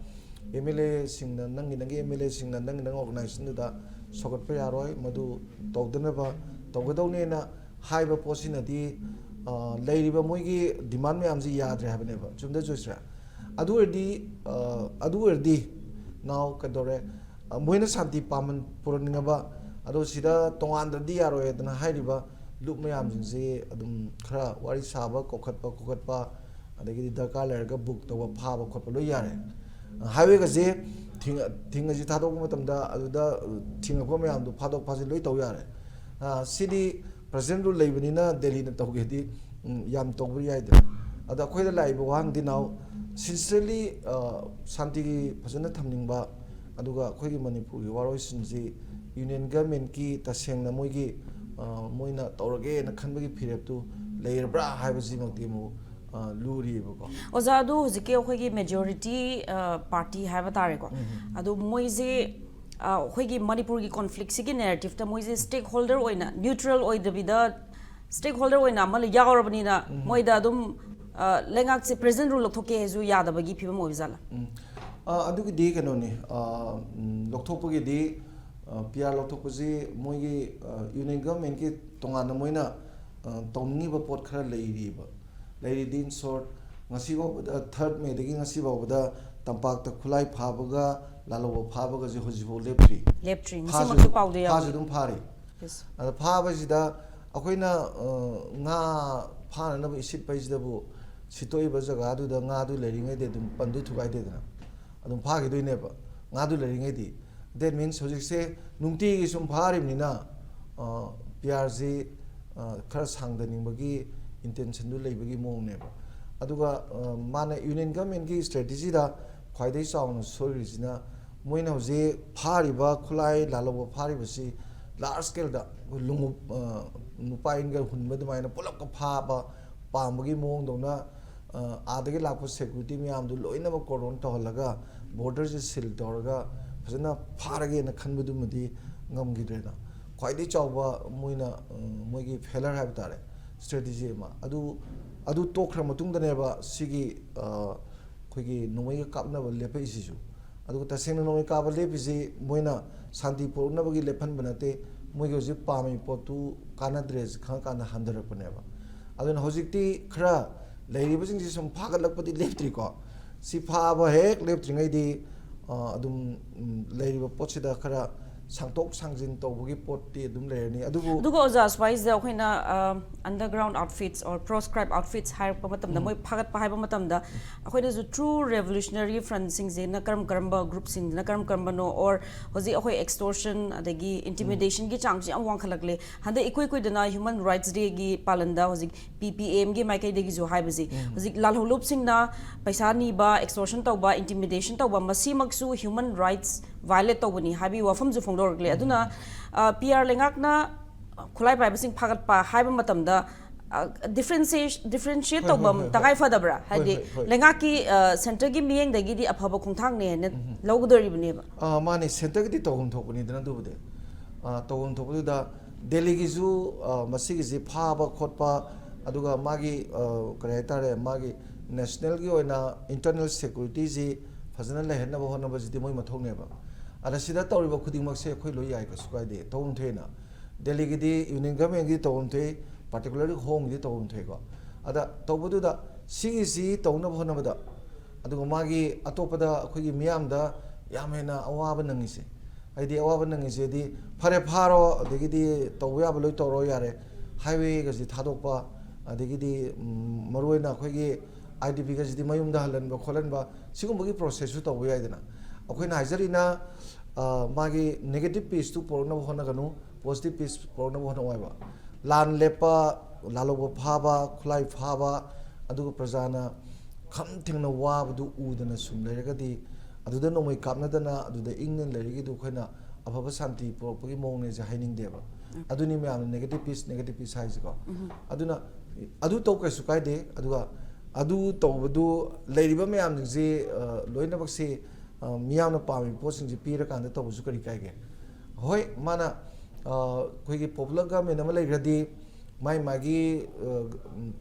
ꯑꯦꯝ ꯑꯦꯜ ꯑꯦꯁꯤꯡꯅ, ꯅꯪꯒꯤ ꯅꯪꯒꯤ ꯑꯦꯝ ꯑꯦꯜ ꯑꯦꯁꯤꯡꯅ ꯅꯪꯒꯤ ꯅꯪꯒꯤ ꯑꯣꯔꯒꯅꯥꯏꯖꯦꯁꯟꯗꯨꯗ ꯁꯧꯒꯠꯄ ꯌꯥꯔꯣꯏ, ꯃꯗꯨ ꯇꯧꯗꯅꯕ ꯇꯧꯒꯗꯧꯅꯦꯅ ꯍꯥꯏꯕ ꯄꯣꯠꯁꯤꯅꯗꯤ ꯂꯩꯔꯤꯕ ꯃꯣꯏꯒꯤ ꯗꯤꯃꯥꯟ ꯃꯌꯥꯝꯁꯤ ꯌꯥꯗ꯭ꯔꯦ ꯍꯥꯏꯕꯅꯦꯕ꯫ ꯆꯨꯝꯗ ꯆꯨꯁꯤꯔꯥ? ꯑꯗꯨ ꯑꯣꯏꯔꯗꯤ ꯑꯗꯨ ꯑꯣꯏꯔꯗꯤ ꯅꯥꯎ ꯀꯩꯗꯧꯔꯦ? ꯃꯣꯏꯅ ꯁꯥꯟꯇꯤ ꯄꯥꯃꯟ ꯄꯨꯔꯛꯅꯤꯡꯉꯕ, ꯑꯗꯣ ꯁꯤꯗ ꯇꯣꯉꯥꯟꯗ꯭ꯔꯗꯤ ꯌꯥꯔꯣꯏ ꯍꯥꯏꯗꯅ ꯍꯥꯏꯔꯤꯕ ꯂꯨꯞ ꯃꯌꯥꯝꯁꯤꯡꯁꯤ ꯑꯗꯨꯝ ꯈꯔ ꯋꯥꯔꯤ ꯁꯥꯕ, ꯀꯧꯈꯠꯄ ꯈꯣꯀꯠꯄ, ꯑꯗꯒꯤꯗꯤ ꯗꯔꯀꯥꯔ ꯂꯩꯔꯒ ꯕꯨꯛ ꯇꯧꯕ, ꯐꯥꯕ ꯈꯣꯠꯄ ꯂꯣꯏ ꯌꯥꯔꯦ꯫ ꯍꯥꯏꯋꯦꯒꯁꯦ ꯊꯤꯡ-, ꯊꯤꯡ ꯑꯁꯤ ꯊꯥꯗꯣꯛꯄ ꯃꯇꯝꯗ ꯑꯗꯨꯗ ꯊꯤꯡꯉꯛꯄ ꯃꯌꯥꯝꯗꯣ ꯐꯥꯗꯣꯛ ꯐꯥꯖꯤꯟ ꯂꯣꯏ ꯇꯧ ꯌꯥꯔꯦ꯫ ꯁꯤꯗꯤ ꯄ꯭ꯔꯁꯤꯗꯦꯟ ꯔꯨꯜ ꯂꯩꯕꯅꯤꯅ ꯗꯦꯜꯂꯤꯅ ꯇꯧꯒꯦꯗꯤ ꯌꯥꯝ ꯇꯧꯕ ꯌꯥꯏꯗꯅ꯫ ꯑꯗ ꯑꯩꯈꯣꯏꯗ ꯂꯥꯛꯏꯕ ꯋꯥꯍꯪꯗꯤ ꯅꯥꯎ, ꯁꯤꯟꯁꯤꯌꯔꯂꯤ ꯁꯥꯟꯇꯤꯒꯤ ꯐꯖꯅ ꯊꯝꯅꯤꯡꯕ, ꯑꯗꯨꯒ ꯑꯩꯈꯣꯏꯒꯤ ꯃꯅꯤꯄꯨꯔꯒꯤ ꯋꯥꯔꯣꯏꯁꯤꯟꯁꯤ ꯌꯨꯅꯤꯌꯟ ꯒꯚꯔꯟꯃꯦꯟꯠꯀꯤ ꯇꯁꯦꯡꯅ ꯃꯣꯏꯒꯤ ꯃꯣꯏꯅ ꯇꯧꯔꯒꯦꯅ ꯈꯟꯕꯒꯤ ꯐꯤꯔꯦꯞꯇꯨ ꯂꯩꯔꯕ꯭ꯔꯥ ꯍꯥꯏꯕꯁꯤꯃꯛꯇꯤ ꯑꯃꯨꯛ ꯂꯨꯔꯤꯑꯕꯀꯣ꯫ ꯑꯣꯖꯥ, ꯑꯗꯨ ꯍꯧꯖꯤꯛꯀꯤ ꯑꯩꯈꯣꯏꯒꯤ ꯃꯦꯖꯣꯔꯤꯇꯤ ꯄꯥꯔꯇꯤ ꯍꯥꯏꯕ ꯇꯥꯔꯦꯀꯣ, ꯑꯗꯣ ꯃꯣꯏꯁꯦ ꯑꯩꯈꯣꯏꯒꯤ ꯃꯅꯤꯄꯨꯔꯒꯤ ꯀꯣꯟꯐ꯭ꯂꯤꯛꯁꯤꯒꯤ ꯅꯦꯔꯦꯇꯤꯞꯇ ꯃꯣꯏꯁꯦ ꯁ꯭ꯇꯦꯛ ꯍꯣꯜꯗꯔ ꯑꯣꯏꯅ, ꯅ꯭ꯌꯨꯇ꯭ꯔꯦꯜ ꯑꯣꯏꯗꯕꯤꯗ, ꯁ꯭ꯇꯦꯛ ꯍꯣꯜꯗꯔ ꯑꯣꯏꯅ ꯑꯃ ꯌꯥꯎꯔꯕꯅꯤꯅ ꯃꯣꯏꯗ ꯑꯗꯨꯝ ꯂꯩꯉꯥꯛꯁꯦ ꯄ꯭ꯔꯦꯖꯦꯟ ꯔꯨꯜ ꯂꯧꯊꯣꯛꯀꯦ ꯍꯥꯏꯁꯨ ꯌꯥꯗꯕꯒꯤ ꯐꯤꯕꯝ ꯑꯣꯏꯕ ꯖꯥꯠꯂꯥ? ꯎꯝ꯫ ꯑ, ꯑꯗꯨꯒꯤꯗꯤ ꯀꯩꯅꯣꯅꯤ, ꯑ, ꯎꯝ, ꯂꯧꯊꯣꯛꯄꯒꯤꯗꯤ, ꯄꯤ ꯑꯥꯔ ꯂꯧꯊꯣꯛꯄꯁꯤ ꯃꯣꯏꯒꯤ ꯌꯨꯅꯤꯌꯟ ꯒꯚꯔꯟꯃꯦꯟꯠꯀꯤ ꯇꯣꯉꯥꯟꯅ ꯃꯣꯏꯅ ꯇꯧꯅꯤꯡꯉꯤꯕ ꯄꯣꯠ ꯈꯔ ꯂꯩꯔꯤꯕ꯫ ꯂꯩꯔꯤꯗꯤ, in short, ꯉꯁꯤ ꯐꯥꯎꯕꯗ, ꯊꯥꯔꯠ ꯃꯦꯗꯒꯤ ꯉꯁꯤ ꯐꯥꯎꯕꯗ ꯇꯝꯄꯥꯛꯇ ꯈꯨꯠꯂꯥꯏ ꯐꯥꯕꯒ ꯂꯥꯜꯍꯧꯕ ꯐꯥꯕꯒꯁꯦ ꯍꯧꯖꯤꯛꯐꯥꯎ ꯂꯦꯞꯇ꯭ꯔꯤ꯫ ꯂꯦꯞꯇ꯭ꯔꯤ, ꯐꯥꯁꯨ ꯉꯁꯤꯃꯛꯁꯨ ꯄꯥꯎꯗ ꯌꯥꯎꯏ꯫ ꯐꯥꯁꯨ ꯑꯗꯨꯝ ꯐꯥꯔꯤ꯫ ꯑꯗ ꯐꯥꯕꯁꯤꯗ ꯑꯩꯈꯣꯏꯅ ꯉꯥ ꯐꯥꯅꯅꯕ ꯏꯁꯤꯠꯄ ꯍꯥꯏꯁꯤꯗꯕꯨ ꯁꯤꯠꯇꯣꯛꯏꯕ ꯖꯒꯥꯗꯨꯗ ꯉꯥꯗꯨ ꯂꯩꯔꯤꯉꯩꯗꯤ ꯑꯗꯨꯝ ꯄꯟꯗꯨ ꯊꯨꯒꯥꯏꯗꯦꯗꯅ, ꯑꯗꯨꯝ ꯐꯥꯈꯤꯗꯣꯏꯅꯦꯕ ꯉꯥꯗꯨ ꯂꯩꯔꯤꯉꯩꯗꯤ꯫ That means ꯍꯧꯖꯤꯛꯁꯦ ꯅꯨꯡꯇꯤꯒꯤ ꯁꯨꯝ ꯐꯥꯔꯤꯕꯅꯤꯅ ꯄꯤ ꯑꯥꯔꯁꯤ ꯈꯔ ꯁꯥꯡꯊꯅꯤꯡꯕꯒꯤ ꯏꯟꯇꯦꯟꯁꯟꯗꯨ ꯂꯩꯕꯒꯤ ꯃꯑꯣꯡꯅꯦꯕ꯫ ꯑꯗꯨꯒ ꯃꯥꯅ ꯌꯨꯅꯤꯌꯟ ꯒꯚꯔꯟꯃꯦꯟꯠꯀꯤ ꯁ꯭ꯇ꯭ꯔꯦꯇꯦꯖꯤꯗ ꯈ꯭ꯋꯥꯏꯗꯒꯤ ꯆꯥꯎꯅ ꯁꯣꯏꯔꯤꯁꯤꯅ ꯃꯣꯏꯅ ꯍꯧꯖꯤꯛ ꯐꯥꯔꯤꯕ ꯈꯨꯠꯂꯥꯏ ꯂꯥꯜꯍꯧꯕ ꯐꯥꯔꯤꯕꯁꯤ ꯂꯥꯔꯖ ꯁ꯭ꯀꯦꯜꯗ ꯑꯩꯈꯣꯏ ꯂꯣꯡꯎꯞ, ꯑ, ꯅꯨꯄꯥ ꯏꯟꯒ ꯍꯨꯟꯕ ꯑꯗꯨꯃꯥꯏꯅ ꯄꯨꯂꯞꯀ ꯐꯥꯕ ꯄꯥꯝꯕꯒꯤ ꯃꯑꯣꯡꯗꯧꯅ, ꯑ, ꯑꯥꯗꯒꯤ ꯂꯥꯛꯄ ꯁꯦꯀ꯭ꯌꯨꯔꯤꯇꯤ ꯃꯌꯥꯝꯗꯨ ꯂꯣꯏꯅꯃꯛ ꯀꯣꯔꯗꯣꯟ ꯇꯧꯍꯜꯂꯒ ꯕꯣꯔꯗꯔꯁꯦ ꯁꯤꯜ ꯇꯧꯔꯒ ꯐꯖꯅ ꯐꯥꯔꯒꯦꯅ ꯈꯟꯕꯗꯨꯃꯗꯤ ꯉꯝꯈꯤꯗ꯭ꯔꯦꯅ꯫ ꯈ꯭ꯋꯥꯏꯗꯒꯤ ꯆꯥꯎꯕ ꯃꯣꯏꯅ, ꯑ, ꯃꯣꯏꯒꯤ ꯐꯦꯂꯔ ꯍꯥꯏꯕ ꯇꯥꯔꯦ, ꯁ꯭ꯇ꯭ꯔꯦꯇꯦꯖꯤ ꯑꯃ꯫ ꯑꯗꯨ, ꯑꯗꯨ ꯇꯣꯛꯈ꯭ꯔ ꯃꯇꯨꯡꯗꯅꯦꯕ ꯁꯤꯒꯤ, ꯑ, ꯑꯩꯈꯣꯏꯒꯤ ꯅꯣꯡꯃꯩꯒ ꯀꯥꯞꯅꯕ ꯂꯦꯞꯄꯛꯏꯁꯤꯁꯨ꯫ ꯑꯗꯨꯒ ꯇꯁꯦꯡꯅ ꯅꯣꯡꯃꯩ ꯀꯥꯞꯄ ꯂꯦꯞꯄꯤꯁꯤ ꯃꯣꯏꯅ ꯁꯥꯟꯇꯤ ꯄꯨꯔꯛꯅꯕꯒꯤ ꯂꯦꯞꯍꯟꯕ ꯅꯠꯇꯦ꯫ ꯃꯣꯏꯒꯤ ꯍꯧꯖꯤꯛ ꯄꯥꯝꯃꯤ ꯄꯣꯠꯇꯨ ꯀꯥꯟꯅꯗ꯭ꯔꯦ ꯈꯪꯉꯀꯥꯟꯗ ꯍꯟꯊꯔꯛꯄꯅꯦꯕ꯫ ꯑꯗꯨꯅ ꯍꯧꯖꯤꯛꯇꯤ ꯈꯔ ꯂꯩꯔꯤꯕꯁꯤꯡꯁꯤ ꯁꯨꯝ ꯐꯥꯒꯠꯂꯛꯄꯗꯤ ꯂꯦꯞꯇ꯭ꯔꯤꯀꯣ꯫ ꯁꯤ ꯐꯥꯕ ꯍꯦꯛ ꯂꯦꯞꯇ꯭ꯔꯤꯉꯩꯗꯤ, ꯑ, ꯑꯗꯨꯝ, ꯎꯝ, ꯂꯩꯔꯤꯕ ꯄꯣꯠꯁꯤꯗ ꯈꯔ ꯁꯥꯡꯇꯣꯛ ꯁꯥꯡꯖꯤꯟ ꯇꯧꯕꯒꯤ ꯄꯣꯠꯇꯤ ꯑꯗꯨꯝ ꯂꯩꯔꯅꯤ꯫ ꯑꯗꯨꯕꯨ ꯑꯗꯨꯒ ꯑꯣꯖꯥ, ꯁ꯭ꯋꯥꯏꯁꯤꯗ ꯑꯩꯈꯣꯏꯅ, ꯑ, underground outfits or proscribed outfits ꯍꯥꯏꯔꯛꯄ ꯃꯇꯝꯗ, ꯎꯝ꯫ ꯃꯣꯏ ꯐꯥꯒꯠꯄ ꯍꯥꯏꯕ ꯃꯇꯝꯗ, ꯑꯩꯈꯣꯏꯅꯁꯨ true revolutionary front ꯁꯤꯡꯁꯤꯅ ꯀꯔꯝ ꯀꯔꯝꯕ group ꯁꯤꯡꯁꯤꯅ ꯀꯔꯝ ꯀꯔꯝꯕꯅꯣ, or ꯍꯧꯖꯤꯛ ꯑꯩꯈꯣꯏ extortion ꯑꯗꯒꯤ intimidation ꯒꯤ ꯆꯥꯡꯁꯨ ꯌꯥꯝ ꯋꯥꯡꯈꯠꯂꯛꯂꯦ꯫ ꯍꯟꯗꯛ ꯏꯀꯨꯏ ꯀꯨꯏꯗꯅ Human Rights Day ꯒꯤ ꯄꯥꯂꯟꯗ ꯍꯧꯖꯤꯛ P P A M ꯒꯤ ꯃꯥꯏꯀꯩꯗꯒꯤꯁꯨ ꯍꯥꯏꯕꯁꯤ, ꯎꯝ꯫ ꯍꯧꯖꯤꯛ ꯂꯥꯜꯍꯧꯂꯨꯞꯁꯤꯡꯅ ꯄꯩꯁꯥ ꯅꯤꯕ, extortion ꯇꯧꯕ, intimidation ꯇꯧꯕ, ꯃꯁꯤꯃꯛꯁꯨ human rights violate ꯇꯧꯕꯅꯤ ꯍꯥꯏꯕꯒꯤ ꯋꯥꯐꯝꯁꯨ ꯐꯣꯡꯗꯣꯔꯛꯂꯦ꯫ ꯎꯝ꯫ ꯑꯗꯨꯅ, ꯑ, P R ꯂꯩꯉꯥꯛꯅ ꯈꯨꯠꯂꯥꯏ ꯄꯥꯏꯕꯁꯤꯡ ꯐꯥꯒꯠꯄ ꯍꯥꯏꯕ ꯃꯇꯝꯗ, ꯑ, differentiate, differentiate ꯍꯣꯏ, ꯍꯣꯏ, ꯇꯧꯕ ꯍꯣꯏ, ꯍꯣꯏ꯫ ꯇꯉꯥꯏ ꯐꯗꯕ꯭ꯔꯥ? ꯍꯣꯏ, ꯍꯥꯏꯗꯤ ꯍꯣꯏ, ꯍꯣꯏ꯫ ꯂꯩꯉꯥꯛꯀꯤ, ꯑ, centre ꯒꯤ ꯃꯤꯠꯌꯦꯡꯗꯒꯤꯗꯤ ꯑꯐꯕ ꯈꯣꯡꯊꯥꯡꯅꯦ ꯍꯥꯏꯅ ꯎꯝ꯫ ꯂꯧꯒꯗꯧꯔꯤꯕꯅꯦꯕ꯫ ꯑ, ꯃꯥꯅꯦ, centre ꯒꯤꯗꯤ ꯇꯧꯐꯝ ꯊꯣꯛꯄꯅꯤꯗꯅ ꯑꯗꯨꯕꯨꯗꯤ꯫ ꯑ, ꯇꯧꯐꯝ ꯊꯣꯛꯄꯗꯨꯗ ꯗꯦꯜꯂꯤꯒꯤꯁꯨ, ꯑ, ꯃꯁꯤꯒꯤꯁꯤ ꯐꯥꯕ ꯈꯣꯠꯄ, ꯑꯗꯨꯒ ꯃꯥꯒꯤ, ꯑ, ꯀꯔꯤ ꯍꯥꯏꯇꯥꯔꯦ, ꯃꯥꯒꯤ national ꯒꯤ ꯑꯣꯏꯅ internal security ꯁꯤ ꯐꯖꯅ ꯂꯩꯍꯟꯅꯕ ꯍꯣꯠꯅꯕꯁꯤꯗꯤ ꯃꯣꯏ ꯃꯊꯧꯅꯦꯕ꯫ ꯑꯗ ꯁꯤꯗ ꯇꯧꯔꯤꯕ ꯈꯨꯗꯤꯡꯃꯛꯁꯦ ꯑꯩꯈꯣꯏ ꯂꯣꯏ ꯌꯥꯏ, ꯀꯩꯁꯨ ꯀꯥꯏꯗꯦ, ꯇꯧꯐꯝ ꯊꯣꯛꯑꯦꯅ꯫ ꯗꯦꯜꯂꯤꯒꯤꯗꯤ Union Government ꯀꯤꯗꯤ ꯇꯧꯐꯝ ꯊꯣꯛꯏ, particularly Home ꯒꯤꯗꯤ ꯇꯧꯐꯝ ꯊꯣꯛꯏꯀꯣ꯫ ꯑꯗ ꯇꯧꯕꯗꯨꯗ ꯁꯤꯒꯤꯁꯤ ꯇꯧꯅꯕ ꯍꯣꯠꯅꯕꯗ, ꯑꯗꯨꯒ ꯃꯥꯒꯤ ꯑꯇꯣꯞꯄꯗ ꯑꯩꯈꯣꯏꯒꯤ ꯃꯤꯌꯥꯝꯗ ꯌꯥꯝ ꯍꯦꯟꯅ ꯑꯋꯥꯕ ꯅꯪꯉꯤꯁꯦ, ꯍꯥꯏꯗꯤ ꯑꯋꯥꯕ ꯅꯪꯉꯤꯁꯦꯗꯤ, ꯐꯔꯦ ꯐꯥꯔꯣ, ꯑꯗꯒꯤꯗꯤ ꯇꯧꯕ ꯌꯥꯕ ꯂꯣꯏ ꯇꯧꯔꯣ ꯌꯥꯔꯦ, highway ꯒꯁꯤ ꯊꯥꯗꯣꯛꯄ, ꯑꯗꯒꯤꯗꯤ, ꯎꯝ, ꯃꯔꯨꯑꯣꯏꯅ ꯑꯩꯈꯣꯏꯒꯤ I D P ꯒꯁꯤꯗꯤ ꯃꯌꯨꯝꯗ ꯍꯜꯍꯟꯕ ꯈꯣꯠꯍꯟꯕ, ꯁꯤꯒꯨꯝꯕꯒꯤ process ꯁꯨ ꯇꯧꯕ ꯌꯥꯏꯗꯅ꯫ ꯑꯩꯈꯣꯏꯅ ꯍꯥꯏꯖꯔꯤꯅ, ꯑ, ꯃꯥꯒꯤ negative piece ꯇꯨ ꯄꯨꯔꯛꯅꯕ ꯍꯣꯠꯅꯒꯅꯨ, positive piece ꯄꯨꯔꯛꯅꯕ ꯍꯣꯠꯅꯧ ꯍꯥꯏꯕ꯫ ꯂꯥꯟ ꯂꯦꯞꯄ, ꯂꯥꯜꯍꯧꯕ ꯐꯥꯕ, ꯈꯨꯠꯂꯥꯏ ꯐꯥꯕ, ꯑꯗꯨꯒ ꯄ꯭ꯔꯖꯥꯅ ꯈꯝ ꯊꯦꯡꯅ ꯋꯥꯕꯗꯨ ꯎꯗꯅ ꯁꯨꯝ ꯂꯩꯔꯒꯗꯤ, ꯑꯗꯨꯗ ꯅꯣꯡꯃꯩ ꯀꯥꯞꯅꯗꯅ ꯑꯗꯨꯗ ꯏꯪꯅ ꯂꯩꯔꯤꯒꯤꯗꯨ ꯑꯩꯈꯣꯏꯅ ꯑꯐꯕ ꯁꯥꯟꯇꯤ ꯄꯨꯔꯛꯄꯒꯤ ꯃꯑꯣꯡꯅꯦꯁꯦ ꯍꯥꯏꯅꯤꯡꯗꯦꯕ꯫ ꯑꯗꯨꯅꯤ ꯃꯌꯥꯝꯅ negative peace, negative peace ꯍꯥꯏꯁꯦꯀꯣ꯫ ꯑꯗꯨꯅ ꯑꯗꯨ ꯇꯧ ꯀꯩꯁꯨ ꯀꯥꯏꯗꯦ꯫ ꯑꯗꯨꯒ ꯑꯗꯨ ꯇꯧꯕꯗꯨ ꯂꯩꯔꯤꯕ ꯃꯌꯥꯝꯁꯤꯡꯁꯤ, ꯑ, ꯂꯣꯏꯅꯃꯛꯁꯤ, ꯑ, ꯃꯤꯌꯥꯝꯅ ꯄꯥꯝꯃꯤꯕ ꯄꯣꯠꯁꯤꯡꯁꯤ ꯄꯤꯔꯀꯥꯟꯗ ꯇꯧꯕꯁꯨ ꯀꯔꯤ ꯀꯥꯏꯒꯦ? ꯍꯣꯏ, ꯃꯥꯅ, ꯑ, ꯑꯩꯈꯣꯏꯒꯤ popular government ꯑꯃ ꯂꯩꯈ꯭ꯔꯗꯤ ꯃꯥꯏ ꯃꯥꯒꯤ, ꯑ,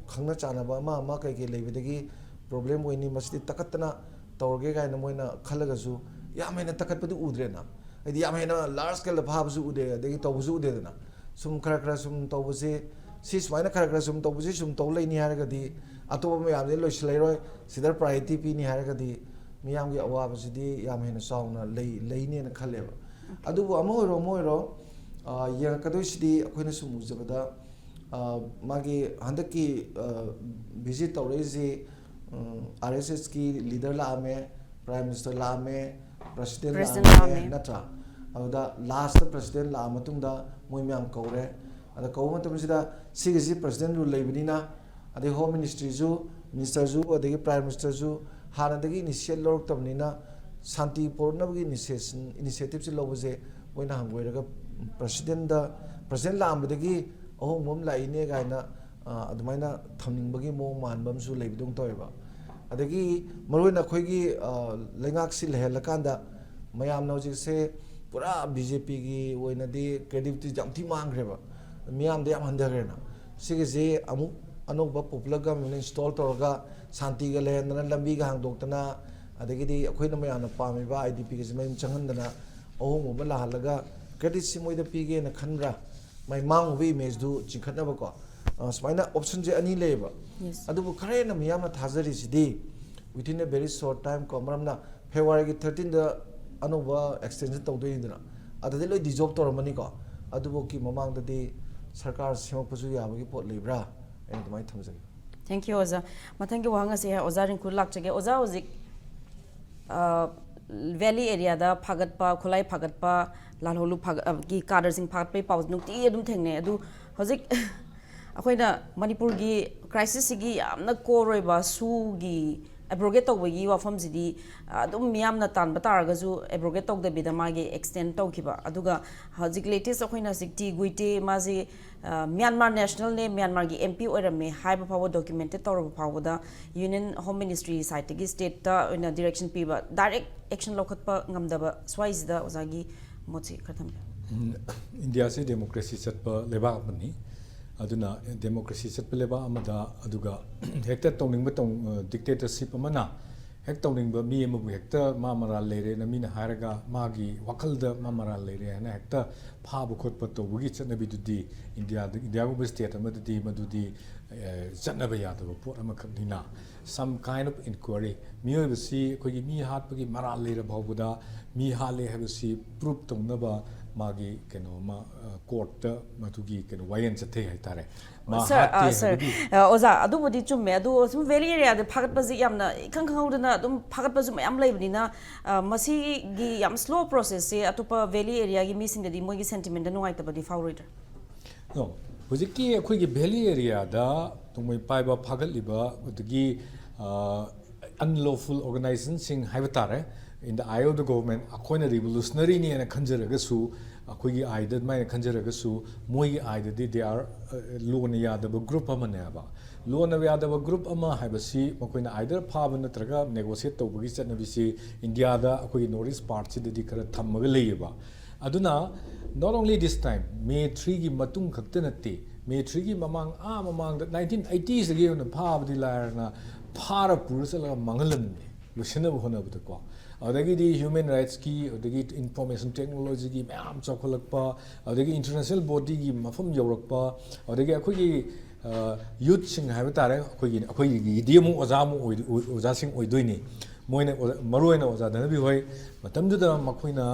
ꯈꯪꯅ ꯆꯥꯟꯅꯕ ꯑꯃ ꯑꯃ ꯀꯩ ꯀꯩ ꯂꯩꯕꯗꯒꯤ problem ꯑꯣꯏꯅꯤ, ꯃꯁꯤꯗꯤ ꯇꯛꯈꯠꯇꯅ ꯇꯧꯔꯒꯦ ꯀꯥꯏꯅ ꯃꯣꯏꯅ ꯈꯜꯂꯒꯁꯨ ꯌꯥꯝ ꯍꯦꯟꯅ ꯇꯛꯈꯠꯄꯗꯤ ꯎꯗ꯭ꯔꯦꯅ꯫ ꯍꯥꯏꯗꯤ ꯌꯥꯝ ꯍꯦꯟꯅ large scaleꯗ ꯐꯥꯕꯁꯨ ꯎꯗꯦ, ꯑꯗꯒꯤ ꯇꯧꯕꯁꯨ ꯎꯗꯦꯗꯅ꯫ ꯁꯨꯝ ꯈꯔ ꯈꯔ ꯁꯨꯝ ꯇꯧꯕꯁꯤ, ꯁꯤ ꯁꯨꯃꯥꯏꯅ ꯈꯔ ꯈꯔ ꯁꯨꯝ ꯇꯧꯕꯁꯤ ꯁꯨꯝ ꯇꯧ ꯂꯩꯅꯤ ꯍꯥꯏꯔꯒꯗꯤ ꯑꯇꯣꯞꯄ ꯃꯌꯥꯝꯗꯤ ꯂꯣꯏꯁꯤꯜꯂꯔꯣꯏ, ꯁꯤꯗ priority ꯄꯤꯅꯤ ꯍꯥꯏꯔꯒꯗꯤ ꯃꯤꯌꯥꯝꯒꯤ ꯑꯋꯥꯕꯁꯤꯗꯤ ꯌꯥꯝ ꯍꯦꯟꯅ ꯆꯥꯎꯅ ꯂꯩ, ꯂꯩꯅꯦꯅ ꯈꯜꯂꯦꯕ꯫ ꯑꯗꯨꯕꯨ ꯑꯃ ꯑꯣꯏꯔꯣ ꯑꯃ ꯑꯣꯏꯔꯣ, ꯑ, ꯌꯦꯡꯉꯛꯀꯗꯣꯏꯁꯤꯗꯤ ꯑꯩꯈꯣꯏꯅ ꯁꯨꯝ ꯎꯖꯕꯗ, ꯑ, ꯃꯥꯒꯤ ꯍꯟꯗꯛꯀꯤ, ꯑ, visit ꯇꯧꯔꯛꯏꯁꯤ, ꯎꯝ, RSSꯀꯤ leader ꯂꯥꯛꯑꯝꯃꯦ, Prime Minister ꯂꯥꯛꯑꯝꯃꯦ, President President ꯂꯥꯛꯑꯝꯃꯦ, ꯂꯥꯛꯑꯝꯃꯦ꯫ ꯅꯠꯇ꯭ꯔꯥ? ꯑꯗꯨꯗ lastꯇ President ꯂꯥꯛꯑ ꯃꯇꯨꯡꯗ ꯃꯣꯏ ꯃꯌꯥꯝ ꯀꯧꯔꯦ꯫ ꯑꯗ ꯀꯧꯕ ꯃꯇꯝꯁꯤꯗ ꯁꯤꯒꯤꯁꯤ President rule ꯂꯩꯕꯅꯤꯅ, ꯑꯗꯩ Home Ministryꯁꯨ, Ministerꯁꯨ, ꯑꯗꯒꯤ Prime Ministerꯁꯨ ꯍꯥꯟꯅꯗꯒꯤ initiate ꯂꯧꯔꯛꯇꯕꯅꯤꯅ, ꯁꯥꯟꯇꯤ ꯄꯨꯔꯛꯅꯕꯒꯤ initiation, initiativeꯁꯤ ꯂꯧꯕꯁꯦ ꯃꯣꯏꯅ ꯍꯪꯒꯣꯏꯔꯒ Presidentꯗ, President ꯂꯥꯛꯑꯝꯕꯗꯒꯤ ꯑꯍꯣꯡꯕ ꯑꯃ ꯂꯥꯛꯏꯅꯦ ꯀꯥꯏꯅ, ꯑ, ꯑꯗꯨꯃꯥꯏꯅ ꯊꯝꯅꯤꯡꯕꯒꯤ ꯃꯑꯣꯡ ꯃꯥꯟꯕ ꯑꯃꯁꯨ ꯂꯩꯕꯗꯧꯅ ꯇꯧꯋꯦꯕ꯫ ꯑꯗꯒꯤ ꯃꯔꯨꯑꯣꯏꯅ ꯑꯩꯈꯣꯏꯒꯤ, ꯑ, ꯂꯩꯉꯥꯛꯁꯤ ꯂꯩꯍꯜꯂꯀꯥꯟꯗ ꯃꯌꯥꯝꯅ ꯍꯧꯖꯤꯛꯁꯦ ꯄꯨꯔꯥ BJPꯒꯤ ꯑꯣꯏꯅꯗꯤ credibility ꯌꯥꯝ ꯊꯤ ꯃꯥꯡꯈ꯭ꯔꯦꯕ, ꯃꯤꯌꯥꯝꯗ ꯌꯥꯝ ꯍꯟꯊꯈ꯭ꯔꯦꯅ꯫ ꯁꯤꯒꯤꯁꯤ ꯑꯃꯨꯛ ꯑꯅꯧꯕ popular government install ꯇꯧꯔꯒ ꯁꯥꯟꯇꯤꯒ ꯂꯩꯍꯟꯗꯅ, ꯂꯝꯕꯤꯒ ꯍꯥꯡꯗꯣꯛꯇꯅ, ꯑꯗꯒꯤꯗꯤ ꯑꯩꯈꯣꯏꯅ ꯃꯌꯥꯝꯅ ꯄꯥꯝꯃꯤꯕ IDPꯒꯁꯦ ꯃꯌꯨꯝ ꯆꯪꯍꯟꯗꯅ ꯑꯍꯣꯡꯕ ꯑꯃ ꯂꯥꯛꯍꯜꯂꯒ creditꯁꯤ ꯃꯣꯏꯗ ꯄꯤꯒꯦꯅ ꯈꯟꯕ꯭ꯔꯥ? ꯃꯥꯏ ꯃꯥꯡꯉꯨꯕ imageꯗꯨ ꯆꯤꯡꯈꯠꯅꯕꯀꯣ꯫ ꯑ, ꯁꯨꯃꯥꯏꯅ optionꯁꯦ ꯑꯅꯤ ꯂꯩꯌꯦꯕ꯫ Yes. ꯑꯗꯨꯕꯨ ꯈꯔ ꯍꯦꯟꯅ ꯃꯤꯌꯥꯝꯅ ꯊꯥꯖꯔꯤꯁꯤꯗꯤ within a very short time ꯀꯣ, ꯃꯔꯝꯅ Februaryꯒꯤ thirteenꯗ ꯑꯅꯧꯕ extension ꯇꯧꯗꯣꯏꯅꯤꯗꯅ, ꯑꯗꯨꯗꯤ ꯂꯣꯏ dissolve ꯇꯧꯔꯝꯃꯅꯤꯀꯣ꯫ ꯑꯗꯨꯐꯥꯎꯒꯤ ꯃꯃꯥꯡꯗꯗꯤ ꯁꯔꯀꯥꯔ ꯁꯦꯝꯃꯛꯄꯁꯨ ꯌꯥꯕꯒꯤ ꯄꯣꯠ ꯂꯩꯕ꯭ꯔꯥ? ꯑꯩꯅ ꯑꯗꯨꯃꯥꯏꯅ ꯊꯝꯖꯒꯦ꯫ Thank you, ꯑꯣꯖꯥ꯫ ꯃꯊꯪꯒꯤ ꯋꯥꯍꯪ ꯑꯁꯤ ꯑꯣꯖꯥ ꯔꯤꯡꯀꯨ ꯂꯥꯛꯆꯒꯦ꯫ ꯑꯣꯖꯥ, ꯍꯧꯖꯤꯛ, ꯑ, valley areaꯗ ꯐꯥꯒꯠꯄ, ꯈꯨꯠꯂꯥꯏ ꯐꯥꯒꯠꯄ, ꯂꯥꯜꯍꯧꯂꯨꯞ ꯐꯥꯒꯠ-, ꯑ, ꯒꯤ cadreꯁꯤꯡ ꯐꯥꯒꯠꯄꯒꯤ ꯄꯥꯎ ꯅꯨꯡꯇꯤꯒꯤ ꯑꯗꯨꯝ ꯊꯦꯡꯅꯩ꯫ ꯑꯗꯨ ꯍꯧꯖꯤꯛ ꯑꯩꯈꯣꯏꯅ ꯃꯅꯤꯄꯨꯔꯒꯤ crisisꯁꯤꯒꯤ ꯌꯥꯝꯅ core ꯑꯣꯏꯕ ꯁꯨꯒꯤ ꯑꯦꯕ꯭ꯔꯣꯒꯦꯠ ꯇꯧꯕꯒꯤ ꯋꯥꯐꯝꯁꯤꯗꯤ ꯑꯗꯨꯝ ꯃꯤꯌꯥꯝꯅ ꯇꯥꯟꯕ ꯇꯥꯔꯒꯁꯨ ꯑꯦꯕ꯭ꯔꯣꯒꯦꯠ ꯇꯧꯗꯕꯤꯗ ꯃꯥꯒꯤ ꯑꯦꯛꯁꯇꯦꯟ ꯇꯧꯈꯤꯕ꯫ ꯑꯗꯨꯒ ꯍꯧꯖꯤꯛ ꯂꯦꯇꯦꯁ ꯑꯩꯈꯣꯏꯅ ꯍꯧꯖꯤꯛ ꯇꯤ ꯒꯨꯏꯇꯦ ꯃꯥꯁꯤ ꯃ꯭ꯌꯥꯟꯃꯥꯔ ꯅꯦꯁꯅꯦꯜꯅꯦ, ꯃ꯭ꯌꯥꯟꯃꯥꯔꯒꯤ ꯑꯦꯝ ꯄꯤ ꯑꯣꯏꯔꯝꯃꯦ ꯍꯥꯏꯕ ꯐꯥꯎꯕ ꯗꯣꯀ꯭ꯌꯨꯃꯦꯟꯇꯦꯠ ꯇꯧꯔꯕ ꯐꯥꯎꯕꯗ ꯌꯨꯅꯤꯌꯟ ꯍꯣꯝ ꯃꯤꯅꯤꯁꯇ꯭ꯔꯤ ꯁꯥꯏꯠꯇꯒꯤ ꯁ꯭ꯇꯦꯠꯇ ꯑꯣꯏꯅ ꯗꯤꯔꯦꯛꯁꯟ ꯄꯤꯕ, ꯗꯥꯏꯔꯦꯛ ꯑꯦꯛꯁꯟ ꯂꯧꯈꯠꯄ ꯉꯝꯗꯕ꯫ ꯁ꯭ꯋꯥꯏꯁꯤꯗ ꯑꯣꯖꯥꯒꯤ ꯃꯣꯠꯁꯤ ꯈꯔ ꯊꯝꯕꯤꯌꯨ꯫ ꯎꯝ, ꯏꯟꯗꯤꯌꯥꯁꯤ ꯗꯦꯃꯣꯀ꯭ꯔꯦꯁꯤ ꯆꯠꯄ ꯂꯩꯕꯥꯛ ꯑꯃꯅꯤ꯫ ꯑꯗꯨꯅ ꯗꯦꯃꯣꯀ꯭ꯔꯦꯁꯤ ꯆꯠꯄ ꯂꯩꯕꯥꯛ ꯑꯃꯗ ꯑꯗꯨꯒ ꯍꯦꯛꯇ ꯇꯧꯅꯤꯡꯕ ꯇꯧ-, ꯗꯤꯛꯇꯦꯇꯔꯁꯤꯞ ꯑꯃꯅ ꯍꯦꯛ ꯇꯧꯅꯤꯡꯕ ꯃꯤ ꯑꯃꯕꯨ ꯍꯦꯛꯇ ꯃꯥ ꯃꯔꯥꯜ ꯂꯩꯔꯦꯅ ꯃꯤꯅ ꯍꯥꯏꯔꯒ ꯃꯥꯒꯤ ꯋꯥꯈꯜꯗ ꯃꯥ ꯃꯔꯥꯜ ꯂꯩꯔꯦ ꯍꯥꯏꯅ ꯍꯦꯛꯇ ꯐꯥꯕ ꯈꯣꯠꯄ ꯇꯧꯕꯒꯤ ꯆꯠꯅꯕꯤꯗꯨꯗꯤ ꯏꯟꯗꯤꯌꯥꯗ, ꯏꯟꯗꯤꯌꯥꯒꯨꯝꯕ ꯁ꯭ꯇꯦꯠ ꯑꯃꯗꯗꯤ ꯃꯗꯨꯗꯤ, ꯑꯦ, ꯆꯠꯅꯕ ꯌꯥꯗꯕ ꯄꯣꯠ ꯑꯃꯈꯛꯅꯤꯅ, some kind of inquiry, ꯃꯤꯑꯣꯏꯕꯁꯤ ꯑꯩꯈꯣꯏꯒꯤ ꯃꯤ ꯍꯥꯠꯄꯒꯤ ꯃꯔꯥꯜ ꯂꯩꯔ ꯐꯥꯎꯕꯗ ꯃꯤ ꯍꯥꯠꯂꯦ ꯍꯥꯏꯕꯁꯤ ꯄ꯭ꯔꯨꯞ ꯇꯧꯅꯕ ꯃꯥꯒꯤ ꯀꯩꯅꯣ ꯑꯃ, ꯑ, ꯀꯣꯔꯠꯇ ꯃꯗꯨꯒꯤ ꯀꯩꯅꯣ ꯋꯥꯌꯦꯜ ꯆꯠꯊꯩ ꯍꯥꯏꯇꯥꯔꯦ꯫ ꯃꯥ ꯁꯥꯔ, ꯍꯥꯠꯇꯦ ꯑ, ꯁꯥꯔ, ꯍꯥꯏꯕꯒꯤ ꯑ, ꯑꯣꯖꯥ, ꯑꯗꯨꯕꯨꯗꯤ ꯆꯨꯝꯃꯦ꯫ ꯑꯗꯨ ꯁꯨꯝ ꯚꯦꯂꯤ ꯑꯦꯔꯤꯌꯥꯗ ꯐꯥꯒꯠꯄꯁꯤ ꯌꯥꯝꯅ ꯏꯈꯪ ꯈꯪꯍꯧꯗꯅ ꯑꯗꯨꯝ ꯐꯥꯒꯠꯄꯁꯨ ꯃꯌꯥꯝ ꯂꯩꯕꯅꯤꯅ, ꯑ, ꯃꯁꯤꯒꯤ ꯌꯥꯝ ꯁ꯭ꯂꯣ ꯄ꯭ꯔꯣꯁꯦꯁꯁꯦ ꯑꯇꯣꯞꯄ ꯚꯦꯂꯤ ꯑꯦꯔꯤꯌꯥꯒꯤ ꯃꯤꯁꯤꯡꯗꯗꯤ ꯃꯣꯏꯒꯤ ꯁꯦꯟꯇꯤꯃꯦꯟꯗ ꯅꯨꯡꯉꯥꯏꯇꯕꯗꯤ ꯐꯥꯎꯔꯣꯏꯗ꯭ꯔꯥ? No, ꯍꯧꯖꯤꯛꯀꯤ ꯑꯩꯈꯣꯏꯒꯤ ꯚꯦꯂꯤ ꯑꯦꯔꯤꯌꯥꯗ ꯅꯣꯡꯃꯩ ꯄꯥꯏꯕ ꯐꯥꯒꯠꯂꯤꯕ ꯑꯗꯒꯤ, ꯑ, ꯑꯟꯂꯣꯐꯨꯜ ꯑꯣꯔꯒꯅꯥꯏꯖꯦꯁꯟꯁꯤꯡ ꯍꯥꯏꯕ ꯇꯥꯔꯦ, in the eye of the government, ꯑꯩꯈꯣꯏꯅ ꯔꯤꯚꯣꯂꯨꯁꯅꯔꯤꯅꯦꯅ ꯈꯟꯖꯔꯒꯁꯨ, ꯑꯩꯈꯣꯏꯒꯤ ꯑꯥꯏꯗ ꯑꯗꯨꯃꯥꯏꯅ ꯈꯟꯖꯔꯒꯁꯨ, ꯃꯣꯏꯒꯤ ꯑꯥꯏꯗꯗꯤ they are, ꯑ, ꯂꯣꯅ ꯌꯥꯗꯕ ꯒ꯭ꯔꯨꯞ ꯑꯃꯅꯦꯕ꯫ ꯂꯣꯅ ꯌꯥꯗꯕ ꯒ꯭ꯔꯨꯞ ꯑꯃ ꯍꯥꯏꯕꯁꯤ ꯃꯈꯣꯏꯅ ꯑꯥꯏꯗꯔ ꯐꯥꯕ ꯅꯠꯇ꯭ꯔꯒ ꯅꯦꯒꯣꯁꯤꯌꯦꯠ ꯇꯧꯕꯒꯤ ꯆꯠꯅꯕꯤꯁꯤ ꯏꯟꯗꯤꯌꯥꯗ ꯑꯩꯈꯣꯏꯒꯤ ꯅꯣꯔꯠ ꯏꯁ ꯄꯥꯔꯠꯁꯤꯗꯗꯤ ꯈꯔ ꯊꯝꯃꯒ ꯂꯩꯌꯦꯕ꯫ ꯑꯗꯨꯅ not only this time, ꯃꯦ ꯊ꯭ꯔꯤꯒꯤ ꯃꯇꯨꯡ ꯈꯛꯇ ꯅꯠꯇꯦ, ꯃꯦ ꯊ꯭ꯔꯤꯒꯤ ꯃꯃꯥꯡ, ꯑꯥ ꯃꯃꯥꯡꯗ ꯅꯥꯏꯟꯇꯤꯟ ꯑꯩꯇꯤꯁꯇꯒꯤ ꯑꯣꯏꯅ ꯐꯥꯕꯗꯤ ꯂꯥꯏꯔꯅ ꯐꯥꯔ ꯄꯨꯔ ꯆꯠꯂꯒ ꯃꯥꯡꯍꯜꯂꯝꯃꯤꯅꯦ ꯂꯣꯏꯁꯤꯟꯅꯕ ꯍꯣꯠꯅꯕꯗꯀꯣ꯫ ꯑꯗꯒꯤꯗꯤ ꯍ꯭ꯌꯨꯃꯦꯟ ꯔꯥꯏꯠꯁꯀꯤ, ꯑꯗꯒꯤ ꯏꯟꯐꯣꯔꯃꯦꯁꯟ ꯇꯦꯛꯅꯣꯂꯣꯖꯤꯒꯤ ꯃꯌꯥꯝ ꯆꯥꯎꯈꯠꯂꯛꯄ, ꯑꯗꯒꯤ ꯏꯟꯇꯔꯅꯦꯁꯅꯦꯜ ꯕꯣꯗꯤꯒꯤ ꯃꯐꯝ ꯌꯧꯔꯛꯄ, ꯑꯗꯒꯤ ꯑꯩꯈꯣꯏꯒꯤ, ꯑ, ꯌꯨꯠꯁꯤꯡ ꯍꯥꯏꯕ ꯇꯥꯔꯦ, ꯑꯩꯈꯣꯏꯒꯤ, ꯑꯩꯈꯣꯏꯒꯤꯗꯤ ꯑꯃꯨꯛ ꯑꯣꯖꯥ ꯑꯃꯨꯛ ꯑꯣꯏ-, ꯑꯣꯏ-, ꯑꯣꯖꯥꯁꯤꯡ ꯑꯣꯏꯗꯣꯏꯅꯤ꯫ ꯃꯣꯏꯅ ꯑꯣꯖꯥ-, ꯃꯔꯨꯑꯣꯏꯅ ꯑꯣꯖꯥ ꯙꯅꯕꯤ ꯍꯣꯏ ꯃꯇꯝꯗꯨꯗ ꯃꯈꯣꯏꯅ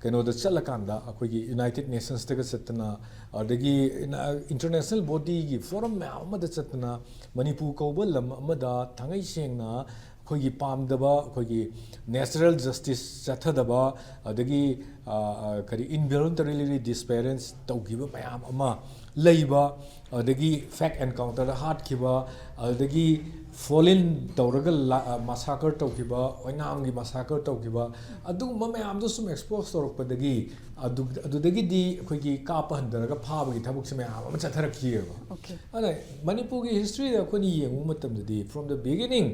ꯀꯩꯅꯣꯗ ꯆꯠꯂꯀꯥꯟꯗ ꯑꯩꯈꯣꯏꯒꯤ ꯌꯨꯅꯥꯏꯇꯦꯠ ꯅꯦꯁꯟꯁꯇꯒ ꯆꯠꯇꯅ, ꯑꯗꯒꯤ ꯏꯟ-, ꯑ, ꯏꯟꯇꯔꯅꯦꯁꯅꯦꯜ ꯕꯣꯗꯤꯒꯤ ꯐꯣꯔꯝ ꯃꯌꯥꯝ ꯑꯃꯗ ꯆꯠꯇꯅ, ꯃꯅꯤꯄꯨꯔ ꯀꯧꯕ ꯂꯝ ꯑꯃꯗ ꯊꯥꯡꯉꯩ ꯁꯦꯡꯅ ꯑꯩꯈꯣꯏꯒꯤ ꯄꯥꯝꯗꯕ, ꯑꯩꯈꯣꯏꯒꯤ natural justice ꯆꯠꯊꯗꯕ, ꯑꯗꯒꯤ, ꯑ, ꯑ, ꯀꯔꯤ, involuntarily disappearance ꯇꯧꯈꯤꯕ ꯃꯌꯥꯝ ꯑꯃ ꯂꯩꯕ, ꯑꯗꯒꯤ fake encounterꯗ ꯍꯥꯠꯈꯤꯕ, ꯑꯗꯒꯤ fall in ꯇꯧꯔꯒ ꯂꯥ-, ꯑ, massacre ꯇꯧꯈꯤꯕ, ꯑꯣꯏꯅꯥꯝꯒꯤ massacre ꯇꯧꯈꯤꯕ, ꯑꯗꯨꯒꯨꯝꯕ ꯃꯌꯥꯝꯗꯣ ꯁꯨꯝ expose ꯇꯧꯔꯛꯄꯗꯒꯤ ꯑꯗꯨ-, ꯑꯗꯨꯗꯒꯤꯗꯤ ꯑꯩꯈꯣꯏꯒꯤ ꯀꯥꯞꯄ ꯍꯟꯊꯔꯒ ꯐꯥꯕꯒꯤ ꯊꯕꯛꯁꯦ ꯃꯌꯥꯝ ꯑꯃ ꯆꯠꯊꯔꯛꯈꯤꯑꯕ꯫ Okay. ꯑꯗ ꯃꯅꯤꯄꯨꯔꯒꯤ historyꯗ ꯑꯩꯈꯣꯏꯅ ꯌꯦꯡꯕ ꯃꯇꯝꯗꯗꯤ, from the beginning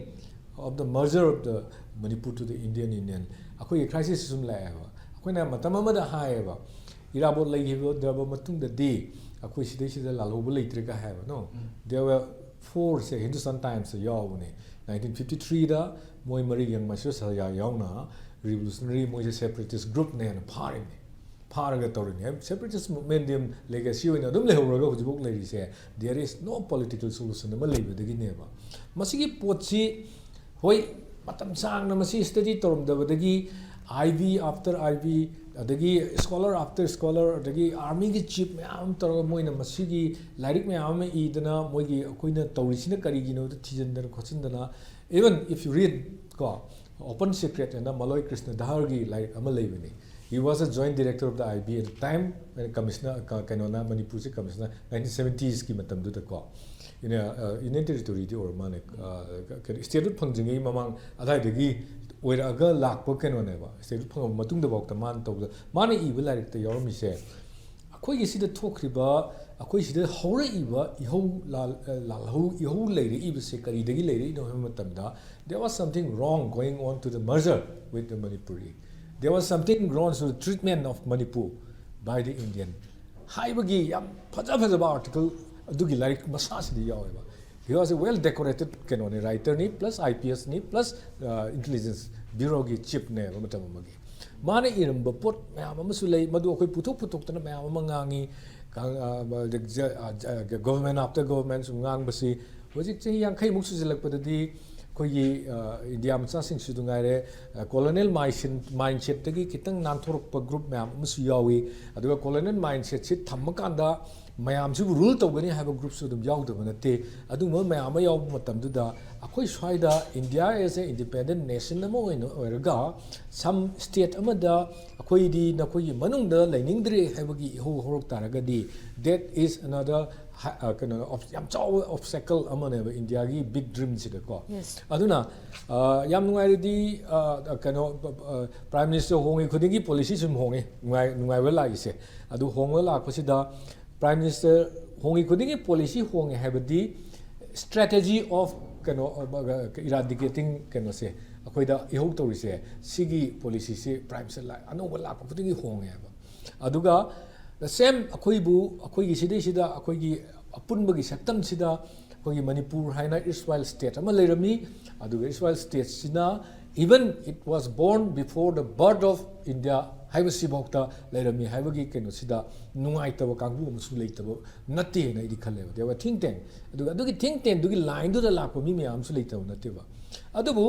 of the merger of the Manipur to the Indian Union, ꯑꯩꯈꯣꯏꯒꯤ crisis ꯁꯨꯝ ꯂꯥꯛꯑꯦꯕ꯫ ꯑꯩꯈꯣꯏꯅ ꯃꯇꯝ ꯑꯃꯗ ꯍꯥꯏꯌꯦꯕ, ꯏꯔꯥꯕꯣꯠ ꯂꯩꯈꯤꯗ꯭ꯔꯕ ꯃꯇꯨꯡꯗꯗꯤ ꯑꯩꯈꯣꯏ ꯁꯤꯗꯩꯁꯤꯗ ꯂꯥꯜꯍꯧꯕ ꯂꯩꯇ꯭ꯔꯦꯒ ꯍꯥꯏꯌꯦꯕ꯫ No, there were four say Hindustan Timesꯇ ꯌꯥꯎꯕꯅꯦ꯫ Nineteen fifty threeꯗ ꯃꯣꯏ ꯃꯔꯤ, ꯌꯪ ꯃꯥꯏꯁꯣꯔ ꯁꯔꯌꯥ ꯌꯥꯎꯅ, revolutionary, ꯃꯣꯏꯁꯦ separatist groupꯅꯦꯅ ꯐꯥꯔꯤꯅꯦ꯫ ꯐꯥꯔꯒ ꯇꯧꯔꯤꯅꯦ꯫ Separatist movementꯗꯤ legacy ꯑꯣꯏꯅ ꯑꯗꯨꯝ ꯂꯩꯍꯧꯔꯒ ꯍꯧꯖꯤꯛꯐꯥꯎ ꯂꯩꯔꯤꯁꯦ, there is no political solution ꯑꯃ ꯂꯩꯕꯗꯒꯤꯅꯦꯕ꯫ ꯃꯁꯤꯒꯤ ꯄꯣꯠꯁꯤ, ꯍꯣꯏ, ꯃꯇꯝ ꯁꯥꯡꯅ ꯃꯁꯤ study ꯇꯧꯔꯝꯗꯕꯗꯒꯤ, I B after I B, ꯑꯗꯒꯤ scholar after scholar, ꯑꯗꯒꯤ armyꯒꯤ chief ꯃꯌꯥꯝ ꯑꯃ ꯇꯧꯔꯒ ꯃꯣꯏꯅ ꯃꯁꯤꯒꯤ ꯂꯥꯏꯔꯤꯛ ꯃꯌꯥꯝ ꯑꯃ ꯏꯗꯅ, ꯃꯣꯏꯒꯤ ꯑꯩꯈꯣꯏꯅ ꯇꯧꯔꯤꯁꯤꯅ ꯀꯔꯤꯒꯤꯅꯣꯗ ꯊꯤꯖꯤꯟꯗꯅ ꯈꯣꯠꯆꯤꯟꯗꯅ, even if you read ꯀꯣ, Open Secret ꯑꯅ ꯃꯂꯣꯏ ꯀ꯭ꯔꯤꯁꯅ ꯙꯥꯔꯒꯤ ꯂꯥꯏꯔꯤꯛ ꯑꯃ ꯂꯩꯕꯅꯤ꯫ He was a joint director of the I B at the time, commissioner, ꯀ-, ꯀꯩꯅꯣꯅ, ꯃꯅꯤꯄꯨꯔꯁꯦ commissioner, nineteen seventiesꯀꯤ ꯃꯇꯝꯗꯨꯗꯀꯣ꯫ Union, ꯑ, Union Territoryꯗꯤ ꯑꯣꯏꯔ ꯃꯥꯜꯂꯦ꯫ ꯑ, ꯀꯩꯅꯣ, statehood ꯐꯪꯗ꯭ꯔꯤꯉꯩ ꯃꯃꯥꯡ ꯑꯗꯥꯏꯗꯒꯤ ꯑꯣꯏꯔꯛꯑꯒ ꯂꯥꯛꯄ ꯀꯩꯅꯣꯅꯦꯕ꯫ Statehood ꯐꯪꯉꯕ ꯃꯇꯨꯡꯗꯐꯥꯎꯗ ꯃꯥꯅ ꯇꯧꯕꯗ, ꯃꯥꯅ ꯏꯕ ꯂꯥꯏꯔꯤꯛꯇ ꯌꯥꯎꯔꯝꯃꯤꯁꯦ, ꯑꯩꯈꯣꯏꯒꯤ ꯁꯤꯗ ꯊꯣꯛꯈ꯭ꯔꯤꯕ, ꯑꯩꯈꯣꯏ ꯁꯤꯗ ꯍꯧꯔꯛꯏꯕ ꯏꯍꯧ ꯂꯥꯜ-, ꯂꯥꯜꯍꯧ, ꯏꯍꯧ ꯂꯩꯔꯛꯏꯕꯁꯦ ꯀꯔꯤꯗꯒꯤ ꯂꯩꯔꯛꯏꯅꯣ ꯍꯥꯏꯕ ꯃꯇꯝꯗ, there was something wrong going on to the merger with the Manipuri. There was something wrong to the treatment of Manipur by the Indian ꯍꯥꯏꯕꯒꯤ ꯌꯥꯝ ꯐꯖ ꯐꯖꯕ article ꯑꯗꯨꯒꯤ ꯂꯥꯏꯔꯤꯛ ꯃꯁꯥꯁꯤꯗ ꯌꯥꯎꯋꯦꯕ꯫ He was a well decorated ꯀꯩꯅꯣꯅꯤ, writerꯅꯤ, plus IPSꯅꯤ, plus, ꯑ, intelligence bureauꯒꯤ chiefꯅꯦꯕ ꯃꯇꯝ ꯑꯃꯒꯤ꯫ ꯃꯥꯅ ꯏꯔꯝꯕ ꯄꯣꯠ ꯃꯌꯥꯝ ꯑꯃꯁꯨ ꯂꯩ, ꯃꯗꯨ ꯑꯩꯈꯣꯏ ꯄꯨꯊꯣꯛ ꯄꯨꯊꯣꯛꯇꯅ ꯃꯌꯥꯝ ꯑꯃ ꯉꯥꯡꯉꯤ꯫ ꯀ-, ꯑ, ꯖ-, ꯑ, ꯖ-, government after government ꯁꯨꯝ ꯉꯥꯡꯕꯁꯤ ꯍꯧꯖꯤꯛ ꯆꯍꯤ ꯌꯥꯡꯈꯩꯃꯨꯛ ꯁꯨꯖꯤꯜꯂꯛꯄꯗꯗꯤ ꯑꯩꯈꯣꯏꯒꯤ ꯏꯟꯗꯤꯌꯥ ꯃꯆꯥꯁꯤꯡꯁꯨ ꯑꯗꯨ ꯉꯥꯏꯔꯦ, ꯀꯣꯂꯣꯅꯤꯌꯦꯜ ꯃꯥꯏꯟꯁꯦꯠꯇꯒꯤ ꯈꯤꯇꯪ ꯅꯥꯟꯊꯣꯔꯛꯄ ꯒ꯭ꯔꯨꯞ ꯃꯌꯥꯝ ꯑꯃꯁꯨ ꯌꯥꯎꯏ꯫ ꯑꯗꯨꯒ ꯀꯣꯂꯣꯅꯤꯌꯦꯜ ꯃꯥꯏꯟꯁꯦꯠꯁꯤ ꯊꯝꯃꯀꯥꯟꯗ ꯃꯌꯥꯝꯁꯤꯕꯨ ꯔꯨꯜ ꯇꯧꯒꯅꯤ ꯍꯥꯏꯕ ꯒ꯭ꯔꯨꯞꯁꯨ ꯑꯗꯨꯝ ꯌꯥꯎꯗꯕ ꯅꯠꯇꯦ꯫ ꯑꯗꯨꯒꯨꯝꯕ ꯃꯌꯥꯝ ꯑꯃ ꯌꯥꯎꯕ ꯃꯇꯝꯗꯨꯗ ꯑꯩꯈꯣꯏ ꯁ꯭ꯋꯥꯏꯗ India as a independent nation ꯑꯃ ꯑꯣꯏꯅ ꯑꯣꯏꯔꯒ some state ꯑꯃꯗ ꯑꯩꯈꯣꯏꯗꯤ ꯅꯈꯣꯏꯒꯤ ꯃꯅꯨꯡꯗ ꯂꯩꯅꯤꯡꯗ꯭ꯔꯦ ꯍꯥꯏꯕꯒꯤ ꯏꯍꯧ ꯍꯧꯔꯛ ꯇꯥꯔꯒꯗꯤ, that is another ꯀꯩꯅꯣ, ꯌꯥꯝ ꯆꯥꯎꯕ ꯑꯣꯕꯁꯇꯦꯀꯜ ꯑꯃꯅꯦꯕ ꯏꯟꯗꯤꯌꯥꯒꯤ ꯕꯤꯛ ꯗ꯭ꯔꯤꯝꯁꯤꯗꯀꯣ꯫ ꯑꯗꯨꯅ ꯌꯥꯝ ꯅꯨꯡꯉꯥꯏꯔꯗꯤ, ꯀꯩꯅꯣ, ꯄ꯭ꯔꯥꯏꯝ ꯃꯤꯅꯤꯁꯇꯔ ꯍꯣꯡꯉꯤ ꯈꯨꯗꯤꯡꯒꯤ ꯄꯣꯂꯤꯁꯤ ꯁꯨꯝ ꯍꯣꯡꯉꯤ, ꯅꯨꯡꯉꯥꯏ ꯅꯨꯡꯉꯥꯏꯕ ꯂꯥꯛꯏꯁꯦ꯫ ꯑꯗꯨ ꯍꯣꯡꯕ ꯂꯥꯛꯄꯁꯤꯗ ꯄ꯭ꯔꯥꯏꯝ ꯃꯤꯅꯤꯁꯇꯔ ꯍꯣꯡꯉꯤ ꯈꯨꯗꯤꯡꯒꯤ ꯄꯣꯂꯤꯁꯤ ꯍꯣꯡꯉꯦ ꯍꯥꯏꯕꯗꯤ strategy of ꯀꯩꯅꯣ, eradicating ꯀꯩꯅꯣꯁꯦ, ꯑꯩꯈꯣꯏꯗ ꯏꯍꯧ ꯇꯧꯔꯤꯁꯦ, ꯁꯤꯒꯤ ꯄꯣꯂꯤꯁꯤꯁꯦ ꯄ꯭ꯔꯥꯏꯝ ꯃꯤꯅꯤꯁꯇꯔ ꯑꯅꯧꯕ ꯂꯥꯛꯄ ꯈꯨꯗꯤꯡꯒꯤ ꯍꯣꯡꯉꯦ ꯍꯥꯏꯕ꯫ ꯑꯗꯨꯒ the same ꯑꯩꯈꯣꯏꯕꯨ, ꯑꯩꯈꯣꯏꯒꯤ ꯁꯤꯗꯩꯁꯤꯗ ꯑꯩꯈꯣꯏꯒꯤ ꯑꯄꯨꯟꯕꯒꯤ ꯁꯛꯇꯝꯁꯤꯗ ꯑꯩꯈꯣꯏꯒꯤ ꯃꯅꯤꯄꯨꯔ ꯍꯥꯏꯅ erstwhile state ꯑꯃ ꯂꯩꯔꯝꯃꯤ꯫ ꯑꯗꯨꯒ erstwhile stateꯁꯤꯅ even it was born before the birth of India ꯍꯥꯏꯕꯁꯤꯐꯥꯎꯗ ꯂꯩꯔꯝꯃꯤ ꯍꯥꯏꯕꯒꯤ ꯀꯩꯅꯣꯁꯤꯗ ꯅꯨꯡꯉꯥꯏꯇꯕ ꯀꯥꯡꯕꯨ ꯑꯃꯁꯨ ꯂꯩꯇꯕ ꯅꯠꯇꯦꯅ ꯑꯩꯗꯤ ꯈꯜꯂꯦꯕ꯫ They were think tank. ꯑꯗꯨꯒ ꯑꯗꯨꯒꯤ think tankꯗꯨꯒꯤ lineꯗꯨꯗ ꯂꯥꯛꯄ ꯃꯤ ꯃꯌꯥꯝ ꯑꯃꯁꯨ ꯂꯩꯇꯕ ꯅꯠꯇꯦꯕ꯫ ꯑꯗꯨꯕꯨ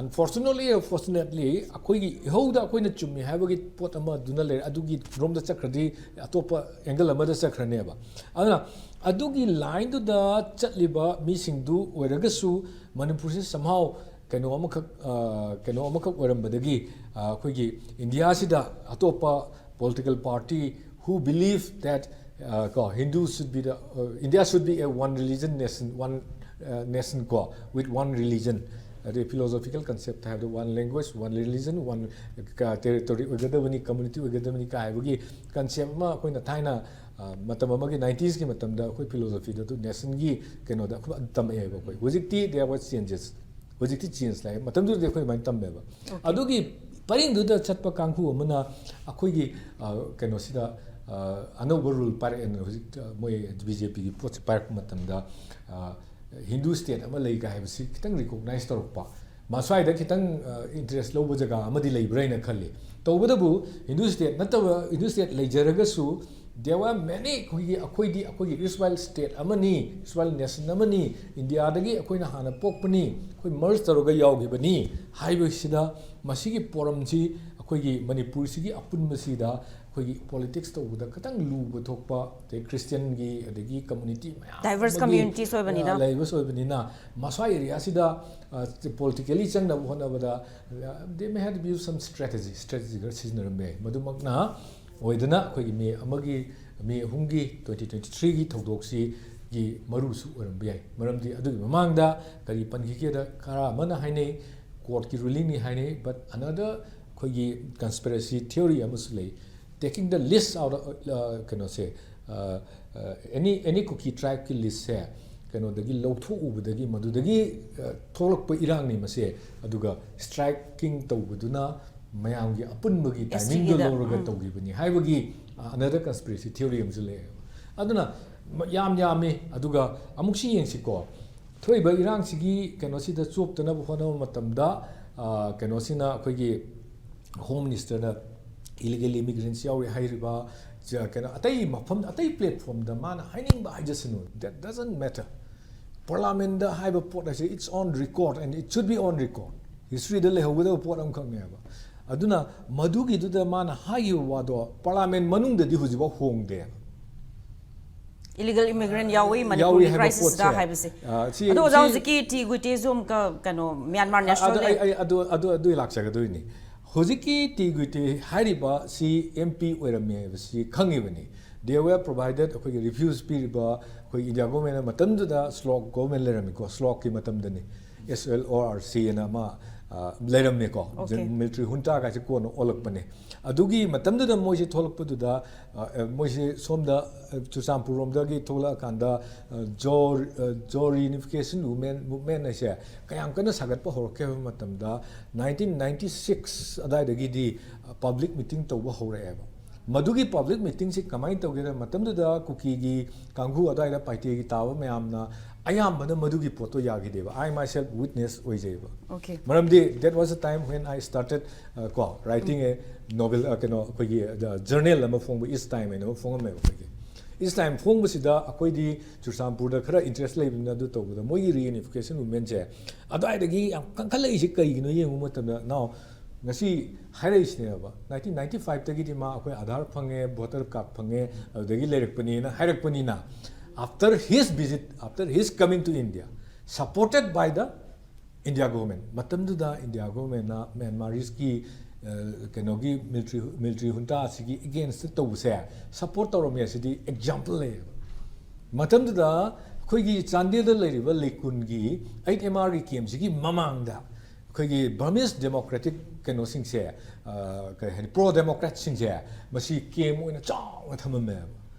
unfortunately or fortunately ꯑꯩꯈꯣꯏꯒꯤ ꯏꯍꯧꯗ ꯑꯩꯈꯣꯏꯅ ꯆꯨꯝꯃꯤ ꯍꯥꯏꯕꯒꯤ ꯄꯣꯠ ꯑꯃꯗꯨꯅ ꯂꯩꯔꯦ, ꯑꯗꯨꯒꯤ ꯔꯣꯝꯗ ꯆꯠꯈ꯭ꯔꯗꯤ ꯑꯇꯣꯞꯄ angle ꯑꯃꯗ ꯆꯠꯈ꯭ꯔꯅꯦꯕ꯫ ꯑꯗꯨꯅ ꯑꯗꯨꯒꯤ lineꯗꯨꯗ ꯆꯠꯂꯤꯕ ꯃꯤꯁꯤꯡꯗꯨ ꯑꯣꯏꯔꯒꯁꯨ ꯃꯅꯤꯄꯨꯔꯁꯤ somehow ꯀꯩꯅꯣ ꯑꯃꯈꯛ, ꯀꯩꯅꯣ ꯑꯃꯈꯛ ꯑꯣꯏꯔꯝꯕꯗꯒꯤ ꯑꯩꯈꯣꯏꯒꯤ ꯏꯟꯗꯤꯌꯥꯁꯤꯗ ꯑꯇꯣꯞꯄ political party who believe that ꯀꯣ, Hindu should be the, India should be a one religion nation, one nation ꯀꯣ, with one religion, ꯑꯗꯩ philosophical concept ꯍꯥꯏꯕꯗ one language, one religion, one territory ꯑꯣꯏꯒꯗꯕꯅꯤ, community ꯑꯣꯏꯒꯗꯕꯅꯤ ꯀꯥꯏ ꯍꯥꯏꯕꯒꯤ concept ꯑꯃ ꯑꯩꯈꯣꯏꯅ ꯊꯥꯏꯅ ꯃꯇꯝ ꯑꯃꯒꯤ ninetiesꯀꯤ ꯃꯇꯝꯗ ꯑꯩꯈꯣꯏ philosophyꯗ ꯑꯗꯨ nationꯒꯤ ꯀꯩꯅꯣꯗ ꯑꯩꯈꯣꯏ ꯇꯝꯃꯛꯑꯦꯕ ꯑꯩꯈꯣꯏ꯫ ꯍꯧꯖꯤꯛꯇꯤ there was changes, ꯍꯧꯖꯤꯛꯇꯤ change ꯂꯥꯛꯑꯦ꯫ ꯃꯇꯝꯗꯨꯗꯗꯤ ꯑꯩꯈꯣꯏ ꯑꯗꯨꯃꯥꯏꯅ ꯇꯝꯃꯦꯕ꯫ ꯑꯗꯨꯒꯤ ꯄꯔꯤꯡꯗꯨꯗ ꯆꯠꯄ ꯀꯥꯡꯕꯨ ꯑꯃꯅ ꯑꯩꯈꯣꯏꯒꯤ ꯀꯩꯅꯣꯁꯤꯗ ꯑꯅꯧꯕ rule ꯄꯥꯏꯔꯛꯑꯦꯅ ꯍꯧꯖꯤꯛ ꯃꯣꯏ BJPꯒꯤ ꯄꯣꯠꯁꯦ ꯄꯥꯏꯔꯛꯄ ꯃꯇꯝꯗ Hindu state ꯑꯃ ꯂꯩꯒ ꯍꯥꯏꯕꯁꯤ ꯈꯤꯇꯪ recognize ꯇꯧꯔꯛꯄ, ꯃꯁ꯭ꯋꯥꯏꯗ ꯈꯤꯇꯪ interest ꯂꯧꯕ ꯖꯒꯥ ꯑꯃꯗꯤ ꯂꯩꯕ꯭ꯔꯥ ꯍꯥꯏꯅ ꯈꯜꯂꯤ꯫ ꯇꯧꯕꯇꯕꯨ Hindu state ꯅꯠꯇꯕ, Hindu state ꯂꯩꯖꯔꯒꯁꯨ There were many ꯑꯩꯈꯣꯏꯒꯤ ꯑꯩꯈꯣꯏꯗꯤ ꯑꯩꯈꯣꯏꯒꯤ ꯏꯔꯁꯕꯥꯏꯜ ꯁ꯭ꯇꯦꯠ ꯑꯃꯅꯤ, ꯏꯔꯁꯕꯥꯏꯜ ꯅꯦꯁꯟ ꯑꯃꯅꯤ, ꯏꯟꯗꯤꯌꯥꯗꯒꯤ ꯑꯩꯈꯣꯏꯅ ꯍꯥꯟꯅ ꯄꯣꯛꯄꯅꯤ, ꯑꯩꯈꯣꯏ ꯃꯔꯖ ꯇꯧꯔꯒ ꯌꯥꯎꯈꯤꯕꯅꯤ ꯍꯥꯏꯕꯁꯤꯗ ꯃꯁꯤꯒꯤ ꯄꯣꯔꯝꯁꯤ ꯑꯩꯈꯣꯏꯒꯤ ꯃꯅꯤꯄꯨꯔꯁꯤꯒꯤ ꯑꯄꯨꯟꯕꯁꯤꯗ ꯑꯩꯈꯣꯏꯒꯤ ꯄꯣꯂꯤꯇꯤꯛꯁ ꯇꯧꯕꯗ ꯈꯤꯇꯪ ꯂꯨꯕ ꯊꯣꯛꯄ, ꯑꯗꯩ ꯈ꯭ꯔꯤꯁꯇꯤꯌꯟꯒꯤ ꯑꯗꯒꯤ ꯀꯝꯃ꯭ꯌꯨꯅꯤꯇꯤ ꯃꯌꯥꯝ diverse ꯑꯃꯒꯤ, communities ꯑꯣꯏꯕꯅꯤꯅ꯫ ꯑ, diverse ꯑꯣꯏꯕꯅꯤꯅ ꯃꯁ꯭ꯋꯥꯏ ꯑꯦꯔꯤꯌꯥꯁꯤꯗ, ꯑ, ꯄꯣꯂꯤꯇꯤꯀꯦꯂꯤ ꯆꯪꯅꯕ ꯍꯣꯠꯅꯕꯗ, ꯑ, they may have to use some strategy, strategy ꯈꯔ ꯁꯤꯖꯤꯟꯅꯔꯝꯕ ꯌꯥꯏ꯫ ꯃꯗꯨꯃꯛꯅ ꯑꯣꯏꯗꯅ ꯑꯩꯈꯣꯏꯒꯤ ꯃꯦ ꯑꯃꯒꯤ, ꯃꯦ ꯑꯍꯨꯝꯒꯤ twenty twenty-threeꯒꯤ ꯊꯧꯗꯣꯛꯁꯤꯒꯤ ꯃꯔꯨꯁꯨ ꯑꯣꯏꯔꯝꯕ ꯌꯥꯏ꯫ ꯃꯔꯝꯗꯤ ꯑꯗꯨꯒꯤ ꯃꯃꯥꯡꯗ ꯀꯔꯤ ꯄꯟꯈꯤꯒꯦꯗ ꯈꯔ ꯑꯃꯅ ꯍꯥꯏꯅꯩ, ꯀꯣꯔꯠꯀꯤ ꯔꯨꯂꯤꯡꯅꯤ ꯍꯥꯏꯅꯩ, but another ꯑꯩꯈꯣꯏꯒꯤ conspiracy theory ꯑꯃꯁꯨ ꯂꯩ, taking the list out of, uh, ꯀꯩꯅꯣꯁꯦ, uh, uh, any, any Kuki tribeꯀꯤ listꯁꯦ ꯀꯩꯅꯣꯗꯒꯤ ꯂꯧꯊꯣꯛꯎꯕꯗꯒꯤ ꯃꯗꯨꯗꯒꯤ, uh, ꯊꯣꯛꯂꯛꯄ ꯏꯔꯥꯡꯅꯤ ꯃꯁꯦ꯫ ꯑꯗꯨꯒ striking ꯇꯧꯕꯗꯨꯅ ꯃꯌꯥꯝꯒꯤ ꯑꯄꯨꯟꯕꯒꯤ timingꯗꯣ STꯒꯤꯗ, ꯂꯧꯔꯒ ꯎꯝ꯫ ꯇꯧꯈꯤꯕꯅꯤ ꯍꯥꯏꯕꯒꯤ, uh, another conspiracy theory ꯑꯃꯁꯨ ꯂꯩꯌꯦꯕ꯫ ꯑꯗꯨꯅ ꯃ-, ꯌꯥꯝ ꯌꯥꯝꯃꯤ꯫ ꯑꯗꯨꯒ ꯑꯃꯨꯛꯁꯨ ꯌꯦꯡꯁꯤꯀꯣ, ꯊꯣꯛꯏꯕ ꯏꯔꯥꯡꯁꯤꯒꯤ ꯀꯩꯅꯣꯁꯤꯗ ꯆꯣꯞꯇꯅꯕ ꯍꯣꯠꯅꯕ ꯃꯇꯝꯗ, ꯑ, ꯀꯩꯅꯣꯁꯤꯅ ꯑꯩꯈꯣꯏꯒꯤ Home Ministerꯅ illegal immigrants ꯌꯥꯎꯔꯤ ꯍꯥꯏꯔꯤꯕ, ꯖ-, ꯀꯩꯅꯣ, ꯑꯇꯩ ꯃꯐꯝ, ꯑꯇꯩ platformꯗ ꯃꯥꯅ ꯍꯥꯏꯅꯤꯡꯕ ꯍꯥꯏꯖꯁꯅꯨ, that doesn't matter꯫ Parliamentꯗ ꯍꯥꯏꯕ ꯄꯣꯠ ꯑꯁꯤ, it's on record and it should be on record꯫ Historyꯗ ꯂꯩꯍꯧꯒꯗꯕ ꯄꯣꯠ ꯑꯃꯈꯛꯅꯦꯕ꯫ ꯑꯗꯨꯅ ꯃꯗꯨꯒꯤꯗꯨꯗ ꯃꯥꯅ ꯍꯥꯏꯈꯤꯕ ꯋꯥꯗꯣ Parliament ꯃꯅꯨꯡꯗꯗꯤ ꯍꯧꯖꯤꯛꯐꯥꯎ ꯍꯣꯡꯗꯦꯕ꯫ Illegal immigrant ꯌꯥꯎꯏ ꯌꯥꯎꯔꯤ ꯃꯅꯤꯄꯨꯔꯒꯤ ꯍꯥꯏꯕ crisisꯇ ꯄꯣꯠꯁꯦ꯫ ꯍꯥꯏꯕꯁꯦ꯫ ꯑ, ꯁꯤ, ꯑꯗꯣ ꯑꯣꯖꯥ, ꯁꯤ ꯍꯧꯖꯤꯛꯀꯤ ꯇꯤ ꯒꯨꯏꯇꯦꯁꯨ ꯑꯃꯨꯛꯀ ꯀꯩꯅꯣ ꯃ꯭ꯌꯥꯟꯃꯥꯔ ꯑꯗꯨ, nationalꯅꯦ꯫ ꯑꯩ, ꯑꯩ, ꯑꯗꯨ, ꯑꯗꯨ, ꯑꯗꯨ ꯂꯥꯛꯆꯒꯗꯣꯏꯅꯤ꯫ ꯍꯧꯖꯤꯛꯀꯤ ꯇꯤ ꯒꯨꯏꯇꯦ ꯍꯥꯏꯔꯤꯕ ꯁꯤ MP ꯑꯣꯏꯔꯝꯃꯦ ꯍꯥꯏꯕꯁꯤ ꯈꯪꯉꯤꯕꯅꯤ꯫ They were provided, ꯑꯩꯈꯣꯏꯒꯤ refuse ꯄꯤꯔꯤꯕ ꯑꯩꯈꯣꯏ India governmentꯅ ꯃꯇꯝꯗꯨꯗ SLOC government ꯂꯩꯔꯝꯃꯤꯀꯣ, SLOCꯀꯤ ꯃꯇꯝꯗꯅꯤ꯫ S L O R C ꯑꯅ ꯑꯃ, ꯑ, ꯂꯩꯔꯝꯃꯦꯀꯣ꯫ Okay. Military junta ꯀꯥꯏꯁꯦ ꯀꯣꯟꯅ ꯑꯣꯜꯂꯛꯄꯅꯦ꯫ ꯑꯗꯨꯒꯤ ꯃꯇꯝꯗꯨꯗ ꯃꯣꯏꯁꯦ ꯊꯣꯛꯂꯛꯄꯗꯨꯗ, ꯑ, ꯑ, ꯃꯣꯏꯁꯦ ꯁꯣꯝꯗ, ꯑ, ꯆꯨꯔꯆꯥꯟꯄꯨꯔ ꯔꯣꯝꯗꯒꯤ ꯊꯣꯛꯂꯛꯑꯀꯥꯟꯗ, ꯑ, Zo, ꯑ, Zo reunification movement, movement ꯍꯥꯏꯁꯦ ꯀꯌꯥꯝ ꯀꯟꯅ ꯁꯥꯒꯠꯄ ꯍꯧꯔꯛꯀꯦ ꯍꯥꯏꯕ ꯃꯇꯝꯗ, nineteen ninety-six ꯑꯗꯥꯏꯗꯒꯤꯗꯤ, ꯑ, public meeting ꯇꯧꯕ ꯍꯧꯔꯛꯑꯦꯕ꯫ ꯃꯗꯨꯒꯤ ꯄꯕ꯭ꯂꯤꯛ ꯃꯤꯇꯤꯡꯁꯤ ꯀꯃꯥꯏꯅ ꯇꯧꯒꯦꯗ, ꯃꯇꯝꯗꯨꯗ ꯀꯨꯀꯤꯒꯤ ꯀꯥꯡꯕꯨ ꯑꯗꯨꯋꯥꯏꯗ ꯄꯥꯏꯇꯦꯒꯤ ꯇꯥꯕ ꯃꯌꯥꯝꯅ ꯑꯌꯥꯝꯕꯅ ꯃꯗꯨꯒꯤ ꯄꯣꯠꯇꯣ ꯌꯥꯈꯤꯗꯦꯕ꯫ I myself witness ꯑꯣꯏꯖꯩꯕ꯫ Okay. ꯃꯔꯝꯗꯤ that was the time when I started, uh, ꯀꯣ, writing a novel, uh, ꯀꯩꯅꯣ, ꯑꯩꯈꯣꯏꯒꯤ, uh, journal ꯑꯃ ꯐꯣꯡꯕ, It's Time ꯍꯥꯏꯅ ꯑꯃ ꯐꯣꯡꯉꯝꯃꯦꯕ ꯑꯩꯈꯣꯏꯒꯤ꯫ It's Time ꯐꯣꯡꯕꯁꯤꯗ ꯑꯩꯈꯣꯏꯗꯤ ꯆꯨꯔꯆꯥꯟꯄꯨꯔꯗ ꯈꯔ interest ꯂꯩꯕꯅꯤꯅ ꯑꯗꯨ ꯇꯧꯕꯗ, ꯃꯣꯏꯒꯤ reunification movementꯁꯦ ꯑꯗꯨꯋꯥꯏꯗꯒꯤ ꯌꯥꯝ ꯀꯟꯈꯠꯂꯛꯏꯁꯦ ꯀꯩꯒꯤꯅꯣ ꯌꯦꯡꯕ ꯃꯇꯝꯗ, now ꯉꯁꯤ ꯍꯥꯏꯔꯛꯏꯁꯤꯅꯦꯕ, nineteen ninety fiveꯇꯒꯤꯗꯤ ꯃꯥ ꯑꯩꯈꯣꯏ ꯑꯙꯥꯔ ꯐꯪꯉꯦ, voter card ꯐꯪꯉꯦ, ꯑꯗꯨꯗꯒꯤ ꯂꯩꯔꯛꯄꯅꯦꯅ ꯍꯥꯏꯔꯛꯄꯅꯤꯅ, after his visit, after his coming to India, supported by the India government, ꯃꯇꯝꯗꯨꯗ India governmentꯅ Myanmarese ꯀꯤ, ꯑ, ꯀꯩꯅꯣꯒꯤ military, military junta ꯑꯁꯤꯒꯤ against ꯇꯧꯕꯁꯦ support ꯇꯧꯔꯝꯃꯦ꯫ ꯑꯁꯤꯗꯤ example ꯂꯩꯌꯦꯕ꯫ ꯃꯇꯝꯗꯨꯗ ꯑꯩꯈꯣꯏꯒꯤ ꯆꯥꯟꯗꯦꯜꯗ ꯂꯩꯔꯤꯕ ꯂꯩꯀꯨꯟꯒꯤ eight M R ꯒꯤ campꯁꯤꯒꯤ ꯃꯃꯥꯡꯗ ꯑꯩꯈꯣꯏꯒꯤ Burmese democratic ꯀꯩꯅꯣꯁꯤꯡꯁꯦ, ꯑ, ꯀꯩ ꯍꯥꯏꯅꯤ, pro democratꯁꯤꯡꯁꯦ, ꯃꯁꯤ camp ꯑꯣꯏꯅ ꯆꯥꯎꯅ ꯊꯝꯃꯝꯃꯦꯕ꯫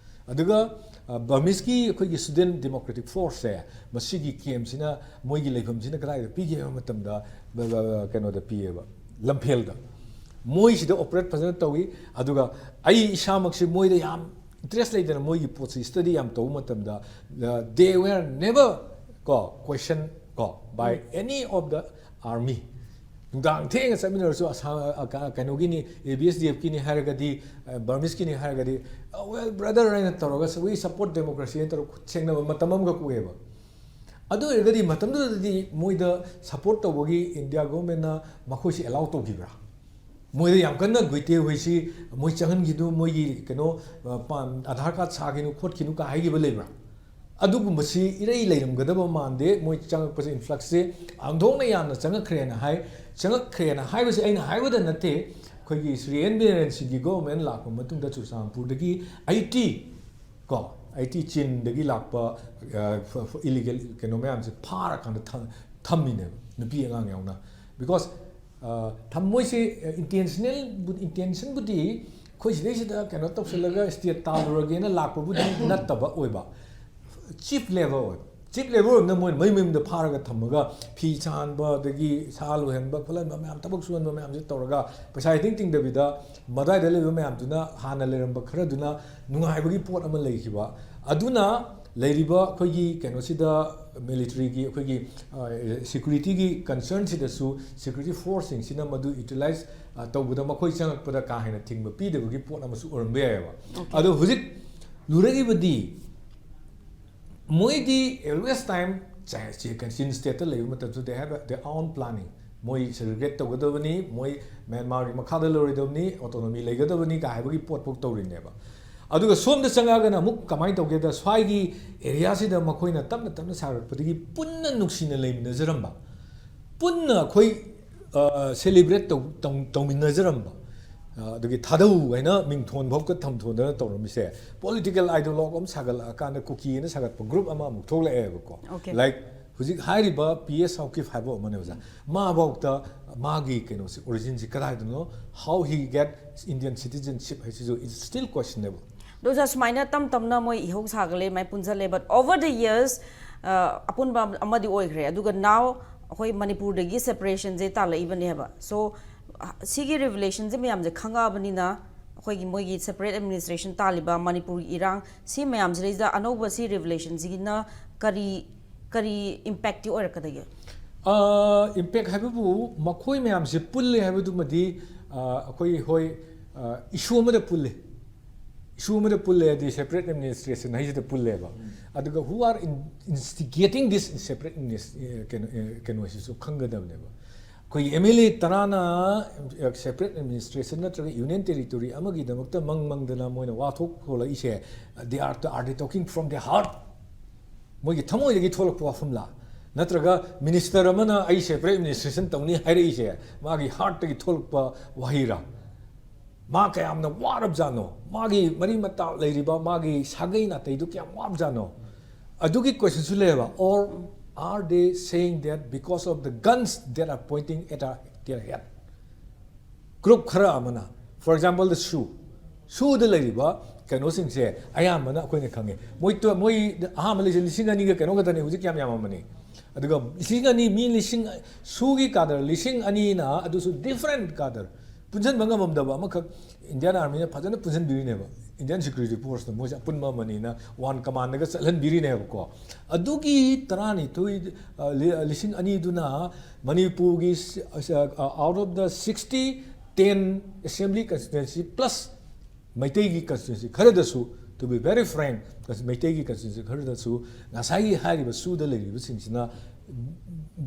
ꯑꯗꯨꯒ, ꯑ, Burmeseꯀꯤ ꯑꯩꯈꯣꯏꯒꯤ Student Democratic Forceꯁꯦ, ꯃꯁꯤꯒꯤ campꯁꯤꯅ, ꯃꯣꯏꯒꯤ ꯂꯩꯐꯝꯁꯤꯅ ꯀꯗꯥꯏꯗ ꯄꯤꯒꯦ ꯍꯥꯏꯕ ꯃꯇꯝꯗ, ꯕ-, ꯕ-, ꯕ-, ꯀꯩꯅꯣꯗ ꯄꯤꯌꯦꯕ, ꯂꯝꯐꯦꯜꯗ꯫ ꯃꯣꯏꯁꯤꯗ operate ꯐꯖꯅ ꯇꯧꯏ꯫ ꯑꯗꯨꯒ ꯑꯩ ꯏꯁꯥꯃꯛꯁꯤ ꯃꯣꯏꯗ ꯌꯥꯝ interest ꯂꯩꯗꯅ ꯃꯣꯏꯒꯤ ꯄꯣꯠꯁꯤ study ꯌꯥꯝ ꯇꯧꯕ ꯃꯇꯝꯗ, uh, they were never, ꯀꯣ, question, ꯀꯣ, by any of the army. ꯅꯨꯡꯗꯥꯡ ꯊꯦꯡꯅ ꯆꯠꯃꯤꯟꯅꯔꯁꯨ, ꯑꯁꯥ-, ꯑ, ꯀ-, ꯀꯩꯅꯣꯒꯤꯅꯤ, ABSDFꯀꯤꯅꯤ ꯍꯥꯏꯔꯒꯗꯤ, ꯑ, Burmeseꯀꯤꯅꯤ ꯍꯥꯏꯔꯒꯗꯤ, "ꯑ, well, brother" ꯍꯥꯏꯅ ꯇꯧꯔꯒ, "We support democracy" ꯍꯥꯏꯅ ꯇꯧꯔꯒ ꯈꯨꯠ ꯁꯦꯡꯅꯕ ꯃꯇꯝ ꯑꯃꯒ ꯎꯏꯌꯦꯕ꯫ ꯑꯗꯨ ꯑꯣꯏꯔꯒꯗꯤ ꯃꯇꯝꯗꯨꯗꯗꯤ ꯃꯣꯏꯗ support ꯇꯧꯕꯒꯤ India governmentꯅ ꯃꯈꯣꯏꯁꯤ allow ꯇꯧꯈꯤꯕ꯭ꯔꯥ? ꯃꯣꯏꯗ ꯌꯥꯝ ꯀꯟꯅ ꯒꯨꯏꯇꯦ ꯍꯣꯏꯁꯤ ꯃꯣꯏ ꯆꯪꯍꯟꯈꯤꯅꯨ, ꯃꯣꯏꯒꯤ ꯀꯩꯅꯣ, ꯑ, ꯄꯥꯟ-, ꯑꯙꯥꯔ ꯀꯥꯔꯗ ꯁꯥꯈꯤꯅꯨ ꯈꯣꯠꯈꯤꯅꯨ ꯀ ꯍꯥꯏꯈꯤꯕ ꯂꯩꯕ꯭ꯔꯥ? ꯑꯗꯨꯒꯨꯝꯕꯁꯤ ꯏꯔꯩ ꯂꯩꯔꯝꯒꯗꯕ ꯃꯥꯟꯗꯦ꯫ ꯃꯣꯏ ꯆꯪꯉꯛꯄꯁꯦ, influxꯁꯦ ꯑꯣꯟꯊꯣꯛꯅ ꯌꯥꯝꯅ ꯆꯪꯉꯛꯈ꯭ꯔꯦꯅ ꯍꯥꯏ꯫ ꯆꯪꯉꯛꯈ꯭ꯔꯦꯅ ꯍꯥꯏꯕꯁꯤ ꯑꯩꯅ ꯍꯥꯏꯕꯗ ꯅꯠꯇꯦ, ꯑꯩꯈꯣꯏꯒꯤ ꯁ꯭ꯔꯤ ꯑꯦꯟ ꯕꯤꯔꯦꯟ ꯁꯤꯡꯒꯤ government ꯂꯥꯛꯄ ꯃꯇꯨꯡꯗ ꯆꯨꯔꯆꯥꯟꯄꯨꯔꯗꯒꯤ eighty, ꯀꯣ, eighty ꯆꯤꯟꯗꯒꯤ ꯂꯥꯛꯄ, ꯑ, ꯐ-, ꯐ-, illegal ꯀꯩꯅꯣ ꯃꯌꯥꯝꯁꯦ ꯐꯥꯔꯀꯥꯟꯗ ꯊꯝ-, ꯊꯝꯃꯤꯅꯦꯕ, ꯅꯨꯄꯤ ꯑꯉꯥꯡ ꯌꯥꯎꯅ꯫ Because, ꯑ, ꯊꯝ-, ꯃꯣꯏꯁꯦ, ꯑ, intentional ꯕꯨ-, intentionꯕꯨꯗꯤ ꯑꯩꯈꯣꯏ ꯁꯤꯗꯩꯁꯤꯗ ꯀꯩꯅꯣ ꯇꯧꯁꯤꯜꯂꯒ state ꯇꯥꯜꯂꯨꯔꯒꯦꯅ ꯂꯥꯛꯄꯕꯨꯗꯤ ꯅꯠꯇꯕ ꯑꯣꯏꯕ, chief level ꯑꯣꯏꯕ, ꯆꯤꯞ ꯂꯦꯕꯔ ꯑꯣꯏꯕꯅ ꯃꯣꯏꯅ ꯃꯌꯨꯝ ꯃꯌꯨꯝꯗ ꯐꯥꯔꯒ ꯊꯝꯃꯒ ꯐꯤ ꯁꯥꯍꯟꯕ, ꯑꯗꯒꯤ ꯁꯥ ꯂꯣꯏꯍꯟꯕ ꯈꯣꯠꯍꯟꯕ ꯃꯌꯥꯝ, ꯊꯕꯛ ꯁꯨꯍꯟꯕ ꯃꯌꯥꯝꯁꯦ ꯇꯧꯔꯒ ꯄꯩꯁꯥ ꯏꯇꯤꯡ ꯇꯤꯡꯗꯕꯤꯗ ꯃꯗꯥꯏꯗ ꯂꯩꯕ ꯃꯌꯥꯝꯗꯨꯅ ꯍꯥꯟꯅ ꯂꯩꯔꯝꯕ ꯈꯔꯗꯨꯅ ꯅꯨꯡꯉꯥꯏꯕꯒꯤ ꯄꯣꯠ ꯑꯃ ꯂꯩꯈꯤꯕ꯫ ꯑꯗꯨꯅ ꯂꯩꯔꯤꯕ ꯑꯩꯈꯣꯏꯒꯤ ꯀꯩꯅꯣꯁꯤꯗ, ꯃꯤꯂꯤꯇꯔꯤꯒꯤ ꯑꯩꯈꯣꯏꯒꯤ, ꯑ, ꯁꯦꯀ꯭ꯌꯨꯔꯤꯇꯤꯒꯤ ꯀꯟꯁꯔꯟꯁꯤꯗꯁꯨ ꯁꯦꯀ꯭ꯌꯨꯔꯤꯇꯤ ꯐꯣꯔꯁꯁꯤꯡꯁꯤꯅ ꯃꯗꯨ ꯌꯨꯇꯤꯂꯥꯏꯁ, ꯑ, ꯇꯧꯕꯗ ꯃꯈꯣꯏ ꯆꯪꯉꯛꯄꯗ ꯀꯥ ꯍꯦꯟꯅ ꯊꯤꯡꯕ ꯄꯤꯗꯕꯒꯤ ꯄꯣꯠ ꯑꯃꯁꯨ ꯑꯣꯏꯔꯝꯕ ꯌꯥꯏꯑꯕ꯫ ꯑꯗꯣ ꯍꯧꯖꯤꯛ ꯂꯨꯔꯛꯏꯕꯗꯤ ꯃꯣꯏꯗꯤ always time ꯆꯦ-, ꯆꯦ-, ꯆꯤꯟ ꯁ꯭ꯇꯦꯠꯇ ꯂꯩꯕ ꯃꯇꯝꯁꯨ they have their own planning. ꯃꯣꯏ ꯁꯦꯒ꯭ꯔꯤꯒꯦꯠ ꯇꯧꯒꯗꯕꯅꯤ, ꯃꯣꯏ ꯃ꯭ꯌꯥꯟꯃꯥꯔꯒꯤ ꯃꯈꯥꯗ ꯂꯩꯔꯣꯏꯗꯕꯅꯤ, ꯑꯣꯇꯣꯅꯣꯃꯤ ꯂꯩꯒꯗꯕꯅꯤ ꯀꯥꯏ ꯍꯥꯏꯕꯒꯤ ꯄꯣꯠꯐꯥꯎ ꯇꯧꯔꯤꯅꯦꯕ꯫ ꯑꯗꯨꯒ ꯁꯣꯝꯗ ꯆꯪꯉꯛꯑꯒꯅ ꯑꯃꯨꯛ ꯀꯃꯥꯏꯅ ꯇꯧꯒꯦꯗ, ꯁ꯭ꯋꯥꯏꯒꯤ ꯑꯦꯔꯤꯌꯥꯁꯤꯗ ꯃꯈꯣꯏꯅ ꯇꯞꯅ ꯇꯞꯅ ꯁꯥꯒꯠꯂꯛꯄꯗꯒꯤ ꯄꯨꯟꯅ ꯅꯨꯡꯁꯤꯅ ꯂꯩꯃꯤꯟꯅꯖꯔꯝꯕ, ꯄꯨꯟꯅ ꯑꯩꯈꯣꯏ, ꯑ, ꯁꯦꯂꯤꯕ꯭ꯔꯦꯠ ꯇꯧ-, ꯇꯧ-, ꯇꯧꯃꯤꯟꯅꯖꯔꯝꯕ, ꯑ, ꯑꯗꯨꯒꯤ ꯊꯥꯗꯧ ꯍꯥꯏꯅ ꯃꯤꯡꯊꯣꯟ ꯐꯥꯎꯗ ꯊꯝꯊꯣꯟꯗꯅ ꯇꯧꯔꯝꯃꯤꯁꯦ, ꯄꯣꯂꯤꯇꯤꯀꯦꯜ ꯑꯥꯏꯗꯣꯂꯣꯒ ꯑꯃ ꯁꯥꯒꯠꯂꯛꯑꯀꯥꯟꯗ ꯀꯨꯀꯤ ꯍꯥꯏꯅ ꯁꯥꯒꯠꯄ ꯒ꯭ꯔꯨꯞ ꯑꯃ ꯑꯃꯨꯛ ꯊꯣꯛꯂꯛꯑꯦꯕꯀꯣ꯫ Okay. Like ꯍꯧꯖꯤꯛ ꯍꯥꯏꯔꯤꯕ ꯄꯤ ꯑꯦꯁ ꯁꯥꯎꯀꯤꯞ ꯍꯥꯏꯕ ꯑꯃꯅꯦ ꯑꯣꯖꯥ, ꯃꯥꯐꯥꯎꯗ ꯃꯥꯒꯤ ꯀꯩꯅꯣꯁꯦ, ꯑꯣꯔꯤꯖꯤꯟꯁꯤ ꯀꯗꯥꯏꯗꯅꯣ, how he get Indian citizenship ꯍꯥꯏꯁꯤꯁꯨ is still questionable. ꯑꯗꯣ ꯑꯣꯖꯥ, ꯁꯨꯃꯥꯏꯅ ꯇꯞ ꯇꯞꯅ ꯃꯣꯏ ꯏꯍꯧ ꯁꯥꯒꯠꯂꯦ, ꯃꯥꯏ ꯄꯨꯟꯁꯤꯜꯂꯦ, but over the years, ꯑ, ꯑꯄꯨꯟꯕ ꯑꯃꯗꯤ ꯑꯣꯏꯈ꯭ꯔꯦ꯫ ꯑꯗꯨꯒ now ꯑꯩꯈꯣꯏ ꯃꯅꯤꯄꯨꯔꯗꯒꯤ ꯁꯦꯄꯔꯦꯁꯟꯁꯦ ꯇꯥꯜꯂꯛꯏꯕꯅꯦꯕ꯫ So, ꯑ, ꯁꯤꯒꯤ ꯔꯤꯚꯤꯂꯦꯁꯟꯁꯦ ꯃꯌꯥꯝꯁꯦ ꯈꯪꯉꯛꯑꯕꯅꯤꯅ, ꯑꯩꯈꯣꯏꯒꯤ ꯃꯣꯏꯒꯤ ꯁꯦꯄꯔꯦꯠ ꯑꯦꯗꯃꯤꯅꯤꯁꯇ꯭ꯔꯦꯁꯟ ꯇꯥꯜꯂꯤꯕ ꯃꯅꯤꯄꯨꯔꯒꯤ ꯏꯔꯥꯡ, ꯁꯤ ꯃꯌꯥꯝꯁꯤꯗꯩꯗ ꯑꯅꯧꯕ ꯁꯤ ꯔꯤꯚꯤꯂꯦꯁꯟꯁꯤꯒꯤꯅ ꯀꯔꯤ, ꯀꯔꯤ ꯏꯝꯄꯦꯛꯇꯤ ꯑꯣꯏꯔꯛꯀꯗꯒꯦ? ꯏꯝꯄꯦꯛ ꯍꯥꯏꯕꯕꯨ ꯃꯈꯣꯏ ꯃꯌꯥꯝꯁꯦ ꯄꯨꯜꯂꯦ ꯍꯥꯏꯕꯗꯨꯃꯗꯤ, ꯑ, ꯑꯩꯈꯣꯏ, ꯍꯣꯏ, ꯏꯁꯨ ꯑꯃꯗ ꯄꯨꯜꯂꯦ, ꯏꯁꯨ ꯑꯃꯗ ꯄꯨꯜꯂꯦ ꯍꯥꯏꯗꯤ ꯁꯦꯄꯔꯦꯠ ꯑꯦꯗꯃꯤꯅꯤꯁꯇ꯭ꯔꯦꯁꯟ ꯍꯥꯏꯁꯤꯗ ꯄꯨꯜꯂꯦꯕ꯫ ꯑꯗꯨꯒ who are in- instigating this separate adminis- ꯑꯦ, ꯀꯩꯅꯣ, ꯑꯦ, ꯀꯩꯅꯣꯁꯤꯁꯨ ꯈꯪꯒꯗꯕꯅꯦꯕ꯫ ꯑꯩꯈꯣꯏꯒꯤ ꯑꯦꯝ ꯑꯦꯜ ꯑꯦ ꯇꯔꯥꯅ ꯁꯦꯄꯔꯦꯠ ꯑꯦꯗꯃꯤꯅꯤꯁꯇ꯭ꯔꯦꯁꯟ ꯅꯠꯇ꯭ꯔꯒ ꯌꯨꯅꯤꯌꯟ ꯇꯦꯔꯤꯇꯣꯔꯤ ꯑꯃꯒꯤꯗꯃꯛꯇ ꯃꯪ ꯃꯪꯗꯅ ꯃꯣꯏꯅ ꯋꯥꯊꯣꯛ ꯊꯣꯛꯂꯛꯏꯁꯦ, they are, are they talking from their heart? ꯃꯣꯏꯒꯤ ꯊꯃꯣꯏꯗꯒꯤ ꯊꯣꯛꯂꯛꯄ ꯋꯥꯐꯝꯂꯥ? ꯅꯠꯇ꯭ꯔꯒ ꯃꯤꯅꯤꯁꯇꯔ ꯑꯃꯅ ꯑꯩ ꯁꯦꯄꯔꯦꯠ ꯑꯦꯗꯃꯤꯅꯤꯁꯇ꯭ꯔꯦꯁꯟ ꯇꯧꯅꯤ ꯍꯥꯏꯔꯛꯏꯁꯦ ꯃꯥꯒꯤ ꯍꯥꯔꯠꯇꯒꯤ ꯊꯣꯛꯂꯛꯄ ꯋꯥꯍꯩꯔꯥ? ꯃꯥ ꯀꯌꯥꯝꯅ ꯋꯥꯔꯕꯖꯥꯠꯅꯣ? ꯃꯥꯒꯤ ꯃꯔꯤ ꯃꯇꯥ ꯂꯩꯔꯤꯕ ꯃꯥꯒꯤ ꯁꯥꯒꯩ ꯅꯥꯇꯩꯗꯨ ꯀꯌꯥꯝ ꯋꯥꯕꯖꯥꯠꯅꯣ? ꯑꯗꯨꯒꯤ ꯀꯣꯏꯁꯟꯁꯨ ꯂꯩꯌꯦꯕ꯫ Or are they saying that because of the guns that are pointing at our, their head? Group ꯈꯔ ꯑꯃꯅ, for example, the ꯁꯨ, ꯁꯨꯗ ꯂꯩꯔꯤꯕ ꯀꯩꯅꯣꯁꯤꯡꯁꯦ ꯑꯌꯥꯝꯕꯅ ꯑꯩꯈꯣꯏꯅ ꯈꯪꯉꯦ꯫ ꯃꯣꯏ ꯇꯨ- ꯃꯣꯏ ꯑꯍꯥꯟꯕ ꯂꯩꯁꯦ ꯂꯤꯁꯤꯡ ꯑꯅꯤꯒ ꯀꯩꯅꯣ ꯈꯛꯇꯅꯤ, ꯍꯧꯖꯤꯛ ꯌꯥꯝ ꯌꯥꯝꯃꯝꯃꯅꯤ꯫ ꯑꯗꯨꯒ ꯂꯤꯁꯤꯡ ꯑꯅꯤ, ꯃꯤ ꯂꯤꯁꯤꯡ, ꯁꯨꯒꯤ ꯀꯥꯗꯔ ꯂꯤꯁꯤꯡ ꯑꯅꯤꯅ ꯑꯗꯨꯁꯨ different ꯀꯥꯗꯔ ꯄꯨꯟꯁꯤꯟꯕ ꯉꯝꯃꯝꯗꯕ ꯑꯃꯈꯛ Indian Armyꯅ ꯐꯖꯅ ꯄꯨꯟꯁꯤꯟꯕꯤꯔꯤꯅꯦꯕ꯫ Indian Security Forceꯅ ꯃꯣꯏꯁꯦ ꯑꯄꯨꯟꯕ ꯑꯃꯅꯤꯅ one commandꯒ ꯆꯠꯍꯟꯕꯤꯔꯤꯅꯦꯕꯀꯣ꯫ ꯑꯗꯨꯒꯤ ꯇꯔꯥꯅꯤꯊꯣꯏ, ꯑ, ꯂꯤ-, ꯂꯤꯁꯤꯡ ꯑꯅꯤꯗꯨꯅ ꯃꯅꯤꯄꯨꯔꯒꯤ ꯁꯤ-, ꯑ, out of the sixty, ten assembly constituency plus ꯃꯩꯇꯩꯒꯤ constituency ꯈꯔꯗꯁꯨ, to be very frank, ꯃꯩꯇꯩꯒꯤ constituency ꯈꯔꯗꯁꯨ ꯉꯁꯥꯏꯒꯤ ꯍꯥꯏꯔꯤꯕ ꯁꯨꯗ ꯂꯩꯔꯤꯕꯁꯤꯡꯁꯤꯅ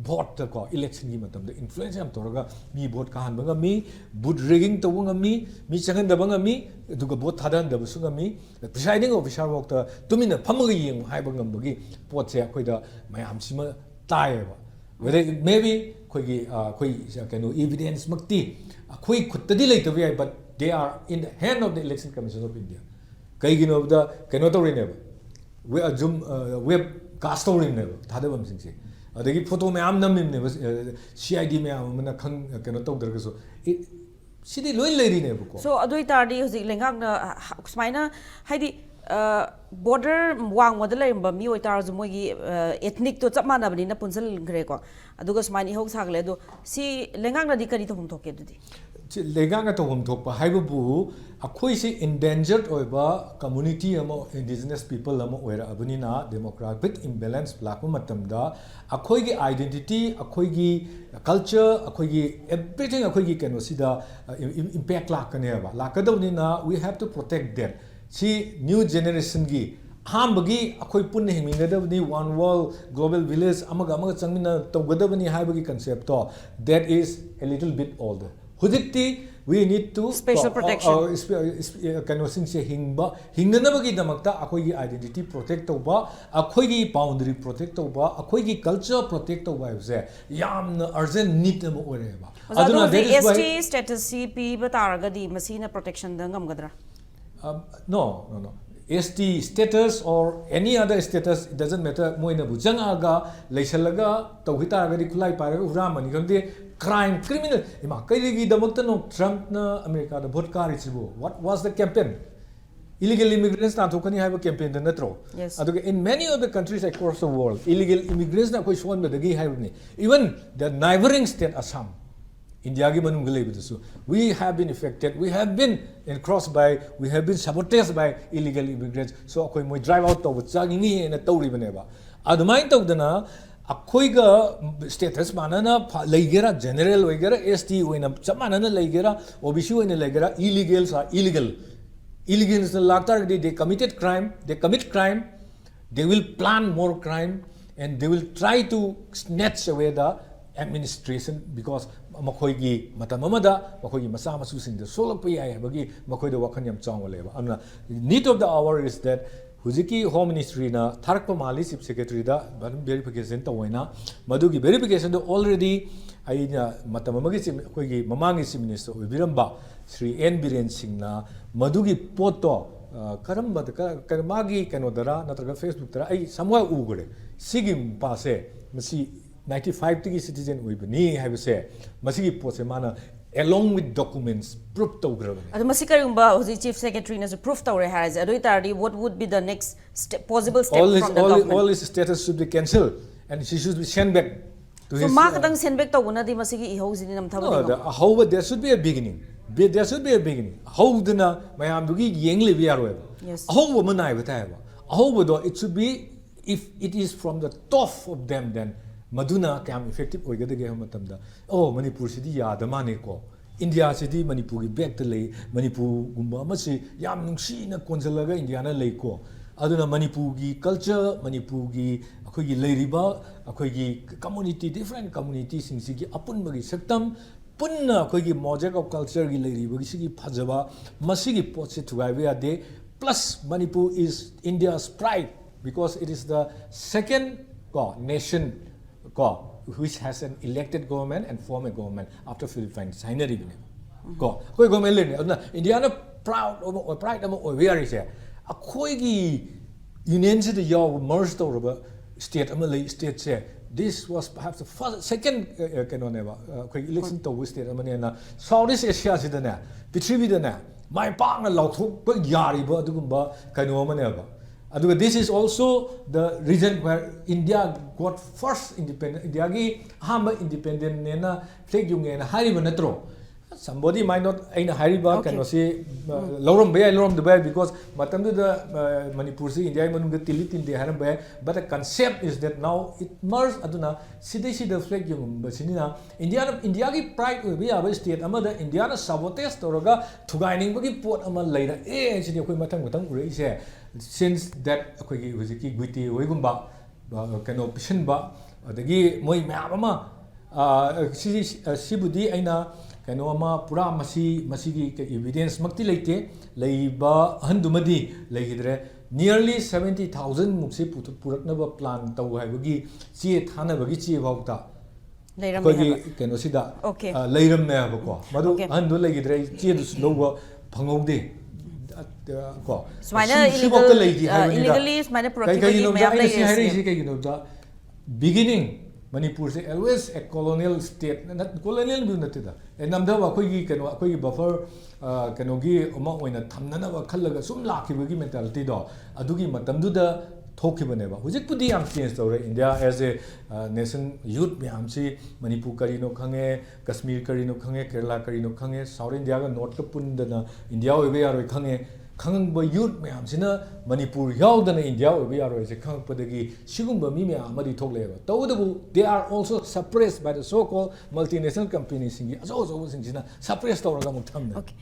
voteꯇꯀꯣ, electionꯒꯤ ꯃꯇꯝꯗ influence ꯌꯥꯝ ꯇꯧꯔꯒ ꯃꯤ vote ꯀꯥꯍꯟꯕ ꯉꯝꯃꯤ, booth rigging ꯇꯧꯕ ꯉꯝꯃꯤ, ꯃꯤ ꯆꯪꯍꯟꯗꯕ ꯉꯝꯃꯤ, ꯑꯗꯨꯒ vote ꯊꯥꯗꯍꯟꯗꯕꯁꯨ ꯉꯝꯃꯤ꯫ Presiding officer ꯐꯥꯎꯗ ꯇꯨꯃꯤꯟꯅ ꯐꯝꯃꯒ ꯌꯦꯡꯉꯨ ꯍꯥꯏꯕ ꯉꯝꯕꯒꯤ ꯄꯣꯠꯁꯦ ꯑꯩꯈꯣꯏꯗ ꯃꯌꯥꯝꯁꯤꯃ ꯇꯥꯏꯌꯦꯕ꯫ Whether it may be ꯑꯩꯈꯣꯏꯒꯤ, ꯑ, ꯑꯩꯈꯣꯏ ꯀꯩꯅꯣ evidenceꯃꯛꯇꯤ ꯑꯩꯈꯣꯏ ꯈꯨꯠꯇꯗꯤ ꯂꯩꯇꯕ ꯌꯥꯏ, but they are in the hand of the Election Commission of India꯫ ꯀꯩꯒꯤꯅꯣ ꯍꯥꯏꯕꯗ ꯀꯩꯅꯣ ꯇꯧꯔꯤꯅꯦꯕ, we-, ꯑ, Zoom, ꯑ, webcast ꯇꯧꯔꯤꯅꯦꯕ ꯊꯥꯗꯐꯝꯁꯤꯡꯁꯦ꯫ ꯑꯗꯒꯤ photo ꯃꯌꯥꯝ ꯅꯝꯃꯤꯕꯅꯦꯕ, ꯑ, C I D ꯃꯌꯥꯝ ꯑꯃꯅ ꯈꯪ-, ꯀꯩꯅꯣ ꯇꯧꯗ꯭ꯔꯒꯁꯨ꯫ ꯁꯤꯗꯤ ꯂꯣꯏ ꯂꯩꯔꯤꯅꯦꯕꯀꯣ꯫ So ꯑꯗꯨ ꯑꯣꯏꯇꯥꯔꯗꯤ ꯍꯧꯖꯤꯛ ꯂꯩꯉꯥꯛꯅ, ꯑ, ꯍ-, ꯁꯨꯃꯥꯏꯅ ꯍꯥꯏꯗꯤ, ꯑ, border ꯋꯥꯡꯃꯗ ꯂꯩꯔꯝꯕ ꯃꯤ ꯑꯣꯏꯇꯥꯔꯁꯨ ꯃꯣꯏꯒꯤ, ꯑ, ethnicꯇꯣ ꯆꯞ ꯃꯥꯟꯅꯕꯅꯤꯅ ꯄꯨꯟꯁꯤꯟꯈ꯭ꯔꯦꯀꯣ꯫ ꯑꯗꯨꯒ ꯁꯨꯃꯥꯏꯅ ꯏꯍꯧ ꯁꯥꯒꯠꯂꯦ꯫ ꯑꯗꯣ ꯁꯤ ꯂꯩꯉꯥꯛꯅꯗꯤ ꯀꯔꯤ ꯇꯧꯐꯝ ꯊꯣꯛꯀꯦ ꯑꯗꯨꯗꯤ? ꯁꯤ ꯂꯩꯉꯥꯛꯅ ꯇꯧꯐꯝ ꯊꯣꯛꯄ ꯍꯥꯏꯕꯕꯨ ꯑꯩꯈꯣꯏꯁꯤ endangered ꯑꯣꯏꯕ community ꯑꯃ, indigenous people ꯑꯃ ꯑꯣꯏꯔꯛꯑꯕꯅꯤꯅ demographic imbalance ꯂꯥꯛꯄ ꯃꯇꯝꯗ ꯑꯩꯈꯣꯏꯒꯤ identity, ꯑꯩꯈꯣꯏꯒꯤ culture, ꯑꯩꯈꯣꯏꯒꯤ everything, ꯑꯩꯈꯣꯏꯒꯤ ꯀꯩꯅꯣꯁꯤꯗ, ꯑ, im-, im-, impact ꯂꯥꯛꯀꯅꯦꯕ, ꯂꯥꯛꯀꯗꯧꯅꯤꯅ we have to protect that꯫ ꯁꯤ new generationꯒꯤ ꯑꯍꯥꯟꯕꯒꯤ ꯑꯩꯈꯣꯏ ꯄꯨꯟꯅ ꯍꯤꯡꯃꯤꯟꯒꯗꯕꯅꯤ, one world, global village, ꯑꯃꯒ ꯑꯃꯒ ꯆꯪꯃꯤꯟꯅ ꯇꯧꯒꯗꯕꯅꯤ ꯍꯥꯏꯕꯒꯤ conceptꯇꯣ, that is a little bit older꯫ ꯍꯧꯖꯤꯛꯇꯤ we need to Special protection. ꯑ, ꯑ, ꯏꯁꯄꯦ-, ꯏꯁ-, ꯑ, ꯀꯩꯅꯣꯁꯤꯡꯁꯦ ꯍꯤꯡꯕ, ꯍꯤꯡꯅꯅꯕꯒꯤꯗꯃꯛꯇ ꯑꯩꯈꯣꯏꯒꯤ identity protect ꯇꯧꯕ, ꯑꯩꯈꯣꯏꯒꯤ boundary protect ꯇꯧꯕ, ꯑꯩꯈꯣꯏꯒꯤ culture protect ꯇꯧꯕ ꯍꯥꯏꯕꯁꯦ ꯌꯥꯝꯅ urgent need ꯑꯃ ꯑꯣꯏꯔꯛꯑꯦꯕ꯫ ꯑꯣꯖꯥ, ꯑꯗꯣ ꯑꯗꯨꯅ ꯍꯧꯖꯤꯛ that is why S T status ꯁꯤ ꯄꯤꯕ ꯇꯥꯔꯒꯗꯤ ꯃꯁꯤꯅ protectionꯗ ꯉꯝꯒꯗ꯭ꯔꯥ? Um, no, no, no. S T status or any other status, it doesn't matter. ꯃꯣꯏꯅꯕꯨ ꯆꯪꯉꯛꯑꯒ ꯂꯩꯁꯜꯂꯒ ꯇꯧꯈꯤ ꯇꯥꯔꯒꯗꯤ, ꯈꯨꯠꯂꯥꯏ ꯄꯥꯏꯔꯒ ꯍꯨꯔꯥꯟꯕꯅꯤ ꯈꯪꯗꯦ, crime, criminal꯫ ꯏꯃꯥ, ꯀꯔꯤꯒꯤꯗꯃꯛꯇꯅꯣ ꯇ꯭ꯔꯝꯞꯅ ꯑꯃꯦꯔꯤꯀꯥꯗ ꯚꯣꯠ ꯀꯥꯔꯤꯁꯤꯕꯨ? What was the campaign? Illegal immigrants ꯇꯥꯟꯊꯣꯛꯀꯅꯤ ꯍꯥꯏꯕ campaign ꯗ ꯅꯠꯇ꯭ꯔꯣ? Yes. ꯑꯗꯨꯒ in many of the countries across the world, illegal immigrants ꯅ ꯑꯩꯈꯣꯏ ꯁꯣꯛꯍꯟꯕꯗꯒꯤ ꯍꯥꯏꯕꯅꯤ. Even the neighboring state Assam, India ꯒꯤ ꯃꯅꯨꯡꯗ ꯂꯩꯕꯗꯁꯨ, we have been affected, we have been encroached by, we have been sabotaged by illegal immigrants. So ꯑꯩꯈꯣꯏ ꯃꯣꯏ drive out ꯇꯧꯕ ꯆꯪꯉꯤ ꯍꯥꯏꯅ ꯇꯧꯔꯤꯕꯅꯦꯕ. ꯑꯗꯨꯃꯥꯏꯅ ꯇꯧꯗꯅ ꯑꯩꯈꯣꯏꯒ status ꯃꯥꯟꯅꯅ ꯐ- ꯂꯩꯒꯦꯔꯥ, general ꯑꯣꯏꯒꯦꯔꯥ, S T ꯑꯣꯏꯅ ꯆꯞ ꯃꯥꯟꯅꯅ ꯂꯩꯒꯦꯔꯥ, O B C ꯑꯣꯏꯅ ꯂꯩꯒꯦꯔꯥ, illegals are illegal. Illegals ꯅ ꯂꯥꯛꯇꯥꯔꯒꯗꯤ they committed crime, they commit crime, they will plan more crime, and they will try to snatch away the administration, because ꯃꯈꯣꯏꯒꯤ ꯃꯇꯝ ꯑꯃꯗ ꯃꯈꯣꯏꯒꯤ ꯃꯆꯥ ꯃꯁꯨꯁꯤꯡꯗ ꯁꯣꯛꯂꯛꯄ ꯌꯥꯏ ꯍꯥꯏꯕꯒꯤ ꯃꯈꯣꯏꯗ ꯋꯥꯈꯜ ꯌꯥꯝ ꯆꯥꯎꯅ ꯂꯩꯕ. ꯑꯗꯨꯅ need of the hour is that ꯍꯧꯖꯤꯛꯀꯤ Home Ministry ꯅ ꯊꯥꯔꯛꯄ ꯃꯥꯜꯂꯤ Chief Secretary ꯗ, verification ꯇꯧꯋꯦꯅ. ꯃꯗꯨꯒꯤ verification ꯗꯣ already ꯑꯩꯅ ꯃꯇꯝ ꯑꯃꯒꯤ chief, ꯑꯩꯈꯣꯏꯒꯤ ꯃꯃꯥꯡꯒꯤ Chief Minister ꯑꯣꯏꯕꯤꯔꯝꯕ ꯁ꯭ꯔꯤ ꯑꯦꯟ ꯕꯤꯔꯦꯟ ꯁꯤꯡꯅ ꯃꯗꯨꯒꯤ ꯄꯣꯠꯇꯣ, ꯑ, ꯀꯔꯝꯕꯗ, ꯀ-, ꯀ-, ꯃꯥꯒꯤ ꯀꯩꯅꯣꯗꯔ ꯅꯠꯇ꯭ꯔꯒ Facebook ꯇꯔ ꯑꯩ somewhere ꯎꯈ꯭ꯔꯦ. ꯁꯤꯒꯤ ꯅꯨꯄꯥꯁꯦ ꯃꯁꯤ ninety five ꯇꯒꯤ citizen ꯑꯣꯏꯕꯅꯤ ꯍꯥꯏꯕꯁꯦ, ꯃꯁꯤꯒꯤ ꯄꯣꯠꯁꯦ ꯃꯥꯅ along with documents proof ꯇꯧꯈ꯭ꯔꯕꯅꯤ. ꯑꯗꯣ ꯃꯁꯤ ꯀꯔꯤꯒꯨꯝꯕ ꯍꯧꯖꯤꯛ Chief Secretary ꯅꯁꯨ proof ꯇꯧꯔꯦ ꯍꯥꯏꯔꯁꯦ, ꯑꯗꯨ ꯑꯣꯏꯇꯥꯔꯗꯤ what would be the next st- possible step All his, from the all, government? All his status should be cancelled and she should be sent back to So his, ꯃꯥ uh, ꯈꯛꯇꯪ send back ꯇꯧꯕꯅꯗꯤ ꯃꯁꯤꯒꯤ ꯏꯍꯧꯁꯤꯗꯤ ꯅꯝꯊꯕꯗꯤ No, the, ꯉꯝꯃꯣꯏ꯫ ꯑꯍꯧꯕ, there should be a beginning. Be- There should be a beginning. ꯍꯧꯗꯅ ꯃꯌꯥꯝꯗꯨꯒꯤ ꯌꯦꯡ ꯂꯩꯕ ꯌꯥꯔꯣꯏꯕ. Yes. ꯑꯍꯧꯕ ꯑꯃ ꯅꯥꯏꯕ ꯇꯥꯏꯌꯦꯕ. ꯑꯍꯧꯕꯗꯣ, it should be, if it is from the top of them, then ꯃꯗꯨꯅ ꯀꯌꯥꯝ effective ꯑꯣꯏꯒꯗꯒꯦ ꯍꯥꯏꯕ ꯃꯇꯝꯗ, ꯑꯣ, ꯃꯅꯤꯄꯨꯔꯁꯤꯗꯤ ꯌꯥꯗ ꯃꯥꯟꯅꯦꯀꯣ, ꯏꯟꯗꯤꯌꯥꯁꯤꯗꯤ ꯃꯅꯤꯄꯨꯔꯒꯤ back ꯇ ꯂꯩ, ꯃꯅꯤꯄꯨꯔꯒꯨꯝꯕ ꯑꯃꯁꯤ ꯌꯥꯝ ꯅꯨꯡꯁꯤꯅ ꯀꯣꯟꯁꯤꯜꯂꯒ ꯏꯟꯗꯤꯌꯥꯅ ꯂꯩꯀꯣ. ꯑꯗꯨꯅ ꯃꯅꯤꯄꯨꯔꯒꯤ culture, ꯃꯅꯤꯄꯨꯔꯒꯤ ꯑꯩꯈꯣꯏꯒꯤ ꯂꯩꯔꯤꯕ ꯑꯩꯈꯣꯏꯒꯤ community, different community ꯁꯤꯡꯁꯤꯒꯤ ꯑꯄꯨꯟꯕꯒꯤ ꯁꯛꯇꯝ, ꯄꯨꯟꯅ ꯑꯩꯈꯣꯏꯒꯤ mosaic of culture ꯒꯤ ꯂꯩꯔꯤꯕꯒꯤ ꯁꯤꯒꯤ ꯐꯖꯕ, ꯃꯁꯤꯒꯤ ꯄꯣꯠꯁꯤ ꯊꯨꯒꯥꯏꯕ ꯌꯥꯗꯦ. Plus, Manipur is India's pride because it is the second ꯀꯣ nation ꯀꯣ which has an elected government and form a government after Philippines ꯍꯥꯏꯅꯔꯤꯕꯅꯦꯕ ꯀꯣ. ꯑꯩꯈꯣꯏ government ꯂꯩꯔꯤꯅꯦ. ꯑꯗꯨꯅ ꯏꯟꯗꯤꯌꯥꯅ proud ꯑꯃ ꯑꯣꯏ, pride ꯑꯃ ꯑꯣꯏꯕ ꯌꯥꯔꯤꯁꯦ, ꯑꯩꯈꯣꯏꯒꯤ union ꯁꯤꯗ ꯌꯥꯎꯕ, merge ꯇꯧꯔꯕ state ꯑꯃ ꯂꯩ. State say, this was perhaps the first, second, ꯑ, ꯑ, ꯀꯩꯅꯣꯅꯦꯕ, ꯑ, ꯑꯩꯈꯣꯏ election ꯇꯧꯕ state ꯑꯃꯅꯦꯅ South East Asia ꯁꯤꯗꯅꯦ, ꯄ꯭ꯔꯤꯊꯤꯕꯤꯗꯅꯦ, ꯃꯥꯏ ꯄꯥꯛꯅ ꯂꯥꯎꯊꯣꯛꯄ ꯌꯥꯔꯤꯕ ꯑꯗꯨꯒꯨꯝꯕ ꯀꯩꯅꯣ ꯑꯃꯅꯦꯕ꯫ ꯑꯗꯨꯒ this is also the reason where India got first independent, ꯏꯟꯗꯤꯌꯥꯒꯤ ꯑꯍꯥꯟꯕ ꯏꯟꯗꯤꯄꯦꯟꯗꯦꯟꯅꯦꯅ ꯐ꯭ꯂꯦꯛ ꯌꯨꯡꯉꯦꯅ ꯍꯥꯏꯔꯤꯕ ꯅꯠꯇ꯭ꯔꯣ? Somebody might not, ꯑꯩꯅ ꯍꯥꯏꯔꯤꯕ Okay. ꯀꯩꯅꯣꯁꯤ ꯑ, ꯂꯧꯔꯝꯕ ꯌꯥꯏ, ꯂꯧꯔꯝꯗꯕ ꯌꯥꯏ, because ꯃꯇꯝꯗꯨꯗ ꯑ, ꯃꯅꯤꯄꯨꯔꯁꯤ ꯏꯟꯗꯤꯌꯥꯒꯤ ꯃꯅꯨꯡꯗ ꯇꯤꯜꯂꯤ ꯇꯤꯟꯗꯦ ꯍꯥꯏꯔꯝꯕ ꯌꯥꯏ, but the concept is that now it merged. ꯑꯗꯨꯅ ꯁꯤꯗꯩꯁꯤꯗ ꯐ꯭ꯂꯦꯛ ꯌꯨꯡꯕꯁꯤꯅ ꯏꯟꯗꯤꯌꯥꯅ, ꯏꯟꯗꯤꯌꯥꯒꯤ ꯄ꯭ꯔꯥꯏꯗ ꯑꯣꯏꯕ ꯌꯥꯕ ꯁ꯭ꯇꯦꯠ ꯑꯃꯗ ꯏꯟꯗꯤꯌꯥꯅ ꯁꯕꯣꯇꯦꯖ ꯇꯧꯔꯒ ꯊꯨꯒꯥꯏꯅꯤꯡꯕꯒꯤ ꯄꯣꯠ ꯑꯃ ꯂꯩꯔꯛꯑꯦ ꯍꯥꯏꯁꯤꯅꯤ ꯑꯩꯈꯣꯏ ꯃꯊꯪ ꯃꯊꯪ ꯎꯔꯛꯏꯁꯦ꯫ Since that ꯑꯩꯈꯣꯏꯒꯤ ꯍꯧꯖꯤꯛꯀꯤ ꯒꯨꯏꯇꯦ ꯍꯣꯏꯒꯨꯝꯕ ꯑ, ꯀꯩꯅꯣ ꯄꯤꯁꯤꯟꯕ, ꯑꯗꯒꯤ ꯃꯣꯏ ꯃꯌꯥꯝ ꯑꯃ ꯑ, ꯁꯤ, ꯑ, ꯁꯤꯕꯨꯗꯤ ꯑꯩꯅ ꯀꯩꯅꯣ ꯑꯃ ꯄꯨꯔꯥ ꯃꯁꯤ, ꯃꯁꯤꯒꯤ ꯏꯕꯤꯗꯦꯟꯁꯃꯛꯇꯤ ꯂꯩꯇꯦ, ꯂꯩꯕ ꯑꯍꯟꯗꯨꯃꯗꯤ ꯂꯩꯈꯤꯗ꯭ꯔꯦ꯫ Nearly seventy thousand ꯃꯨꯛꯁꯤ ꯄꯨꯊꯣꯛ-, ꯄꯨꯔꯛꯅꯕ ꯄ꯭ꯂꯥꯟ ꯇꯧ ꯍꯥꯏꯕꯒꯤ ꯆꯦ ꯊꯥꯅꯕꯒꯤ ꯆꯦ ꯐꯥꯎꯗ ꯂꯩꯔꯝꯃꯦ ꯑꯩꯈꯣꯏꯒꯤ ꯍꯥꯏꯕ꯫ ꯀꯩꯅꯣꯁꯤꯗ Okay. ꯑ, ꯂꯩꯔꯝꯃꯦ ꯍꯥꯏꯕꯀꯣ꯫ ꯃꯗꯨ Okay. ꯑꯍꯟꯗꯨ ꯂꯩꯈꯤꯗ꯭ꯔꯦ, ꯆꯦꯗꯨꯁꯨ ꯂꯧꯕ ꯐꯪꯍꯧꯗꯦ꯫ ꯑ, ꯀꯣ꯫ ꯁꯨꯃꯥꯏꯅ ꯁꯤ-, ꯁꯤꯐꯥꯎꯗ illegal, ꯂꯩꯈꯤ ꯑ, ꯍꯥꯏꯕꯅꯤꯗ꯫ illegally ꯁꯨꯃꯥꯏꯅ ꯀꯩ-, ꯄꯨꯔꯛꯈꯤꯕꯒꯤ ꯀꯩꯒꯤꯅꯣꯗ ꯃꯌꯥꯝ ꯑꯩꯅ ꯁꯤ ꯂꯩꯔꯦ ꯍꯥꯏꯔꯛꯏꯁꯦ ꯁꯤꯅꯦ꯫ ꯀꯩꯒꯤꯅꯣꯗ, beginning, ꯃꯅꯤꯄꯨꯔꯁꯦ always a colonial state, nut-, colonial ꯅꯠꯇꯦꯗ, ꯑꯦ, ꯅꯝꯊꯕ ꯑꯩꯈꯣꯏꯒꯤ ꯀꯩꯅꯣ, ꯑꯩꯈꯣꯏꯒꯤ buffer, ꯑ, ꯀꯩꯅꯣꯒꯤ ꯑꯃ ꯑꯣꯏꯅ ꯊꯝꯅꯅꯕ ꯈꯜꯂꯒ ꯁꯨꯝ ꯂꯥꯛꯈꯤꯕꯒꯤ mentalityꯗꯣ ꯑꯗꯨꯒꯤ ꯃꯇꯝꯗꯨꯗ ꯊꯣꯛꯈꯤꯕꯅꯦꯕ꯫ ꯍꯧꯖꯤꯛꯄꯨꯗꯤ ꯌꯥꯝ change ꯇꯧꯔꯦ꯫ India as a, ꯑ, nation, youth ꯃꯌꯥꯝꯁꯤ ꯃꯅꯤꯄꯨꯔ ꯀꯔꯤꯅꯣ ꯈꯪꯉꯦ, ꯀꯁꯃꯤꯔ ꯀꯔꯤꯅꯣ ꯈꯪꯉꯦ, ꯀꯦꯔꯂꯥ ꯀꯔꯤꯅꯣ ꯈꯪꯉꯦ, South Indiaꯒ Northꯀ ꯄꯨꯟꯗꯅ ꯏꯟꯗꯤꯌꯥ ꯑꯣꯏꯕ ꯌꯥꯔꯣꯏ ꯈꯪꯉꯦ꯫ ꯈꯪꯕ youth ꯃꯌꯥꯝꯁꯤꯅ ꯃꯅꯤꯄꯨꯔ ꯌꯥꯎꯗꯅ ꯏꯟꯗꯤꯌꯥ ꯑꯣꯏꯕ ꯌꯥꯔꯣꯏꯁꯦ ꯈꯪꯉꯛꯄꯗꯒꯤ ꯁꯤꯒꯨꯝꯕ ꯃꯤ ꯃꯌꯥꯝ ꯑꯃꯗꯤ ꯊꯣꯛꯂꯛꯑꯦꯕ꯫ ꯇꯧꯕꯇꯕꯨ they are also suppressed by the so called multinational companyꯁꯤꯡꯒꯤ ꯑꯆꯧ ꯑꯆꯧꯕꯁꯤꯡꯁꯤꯅ suppress ꯇꯧꯔꯒ ꯑꯃꯨꯛ ꯊꯝꯃꯦ꯫ Okay.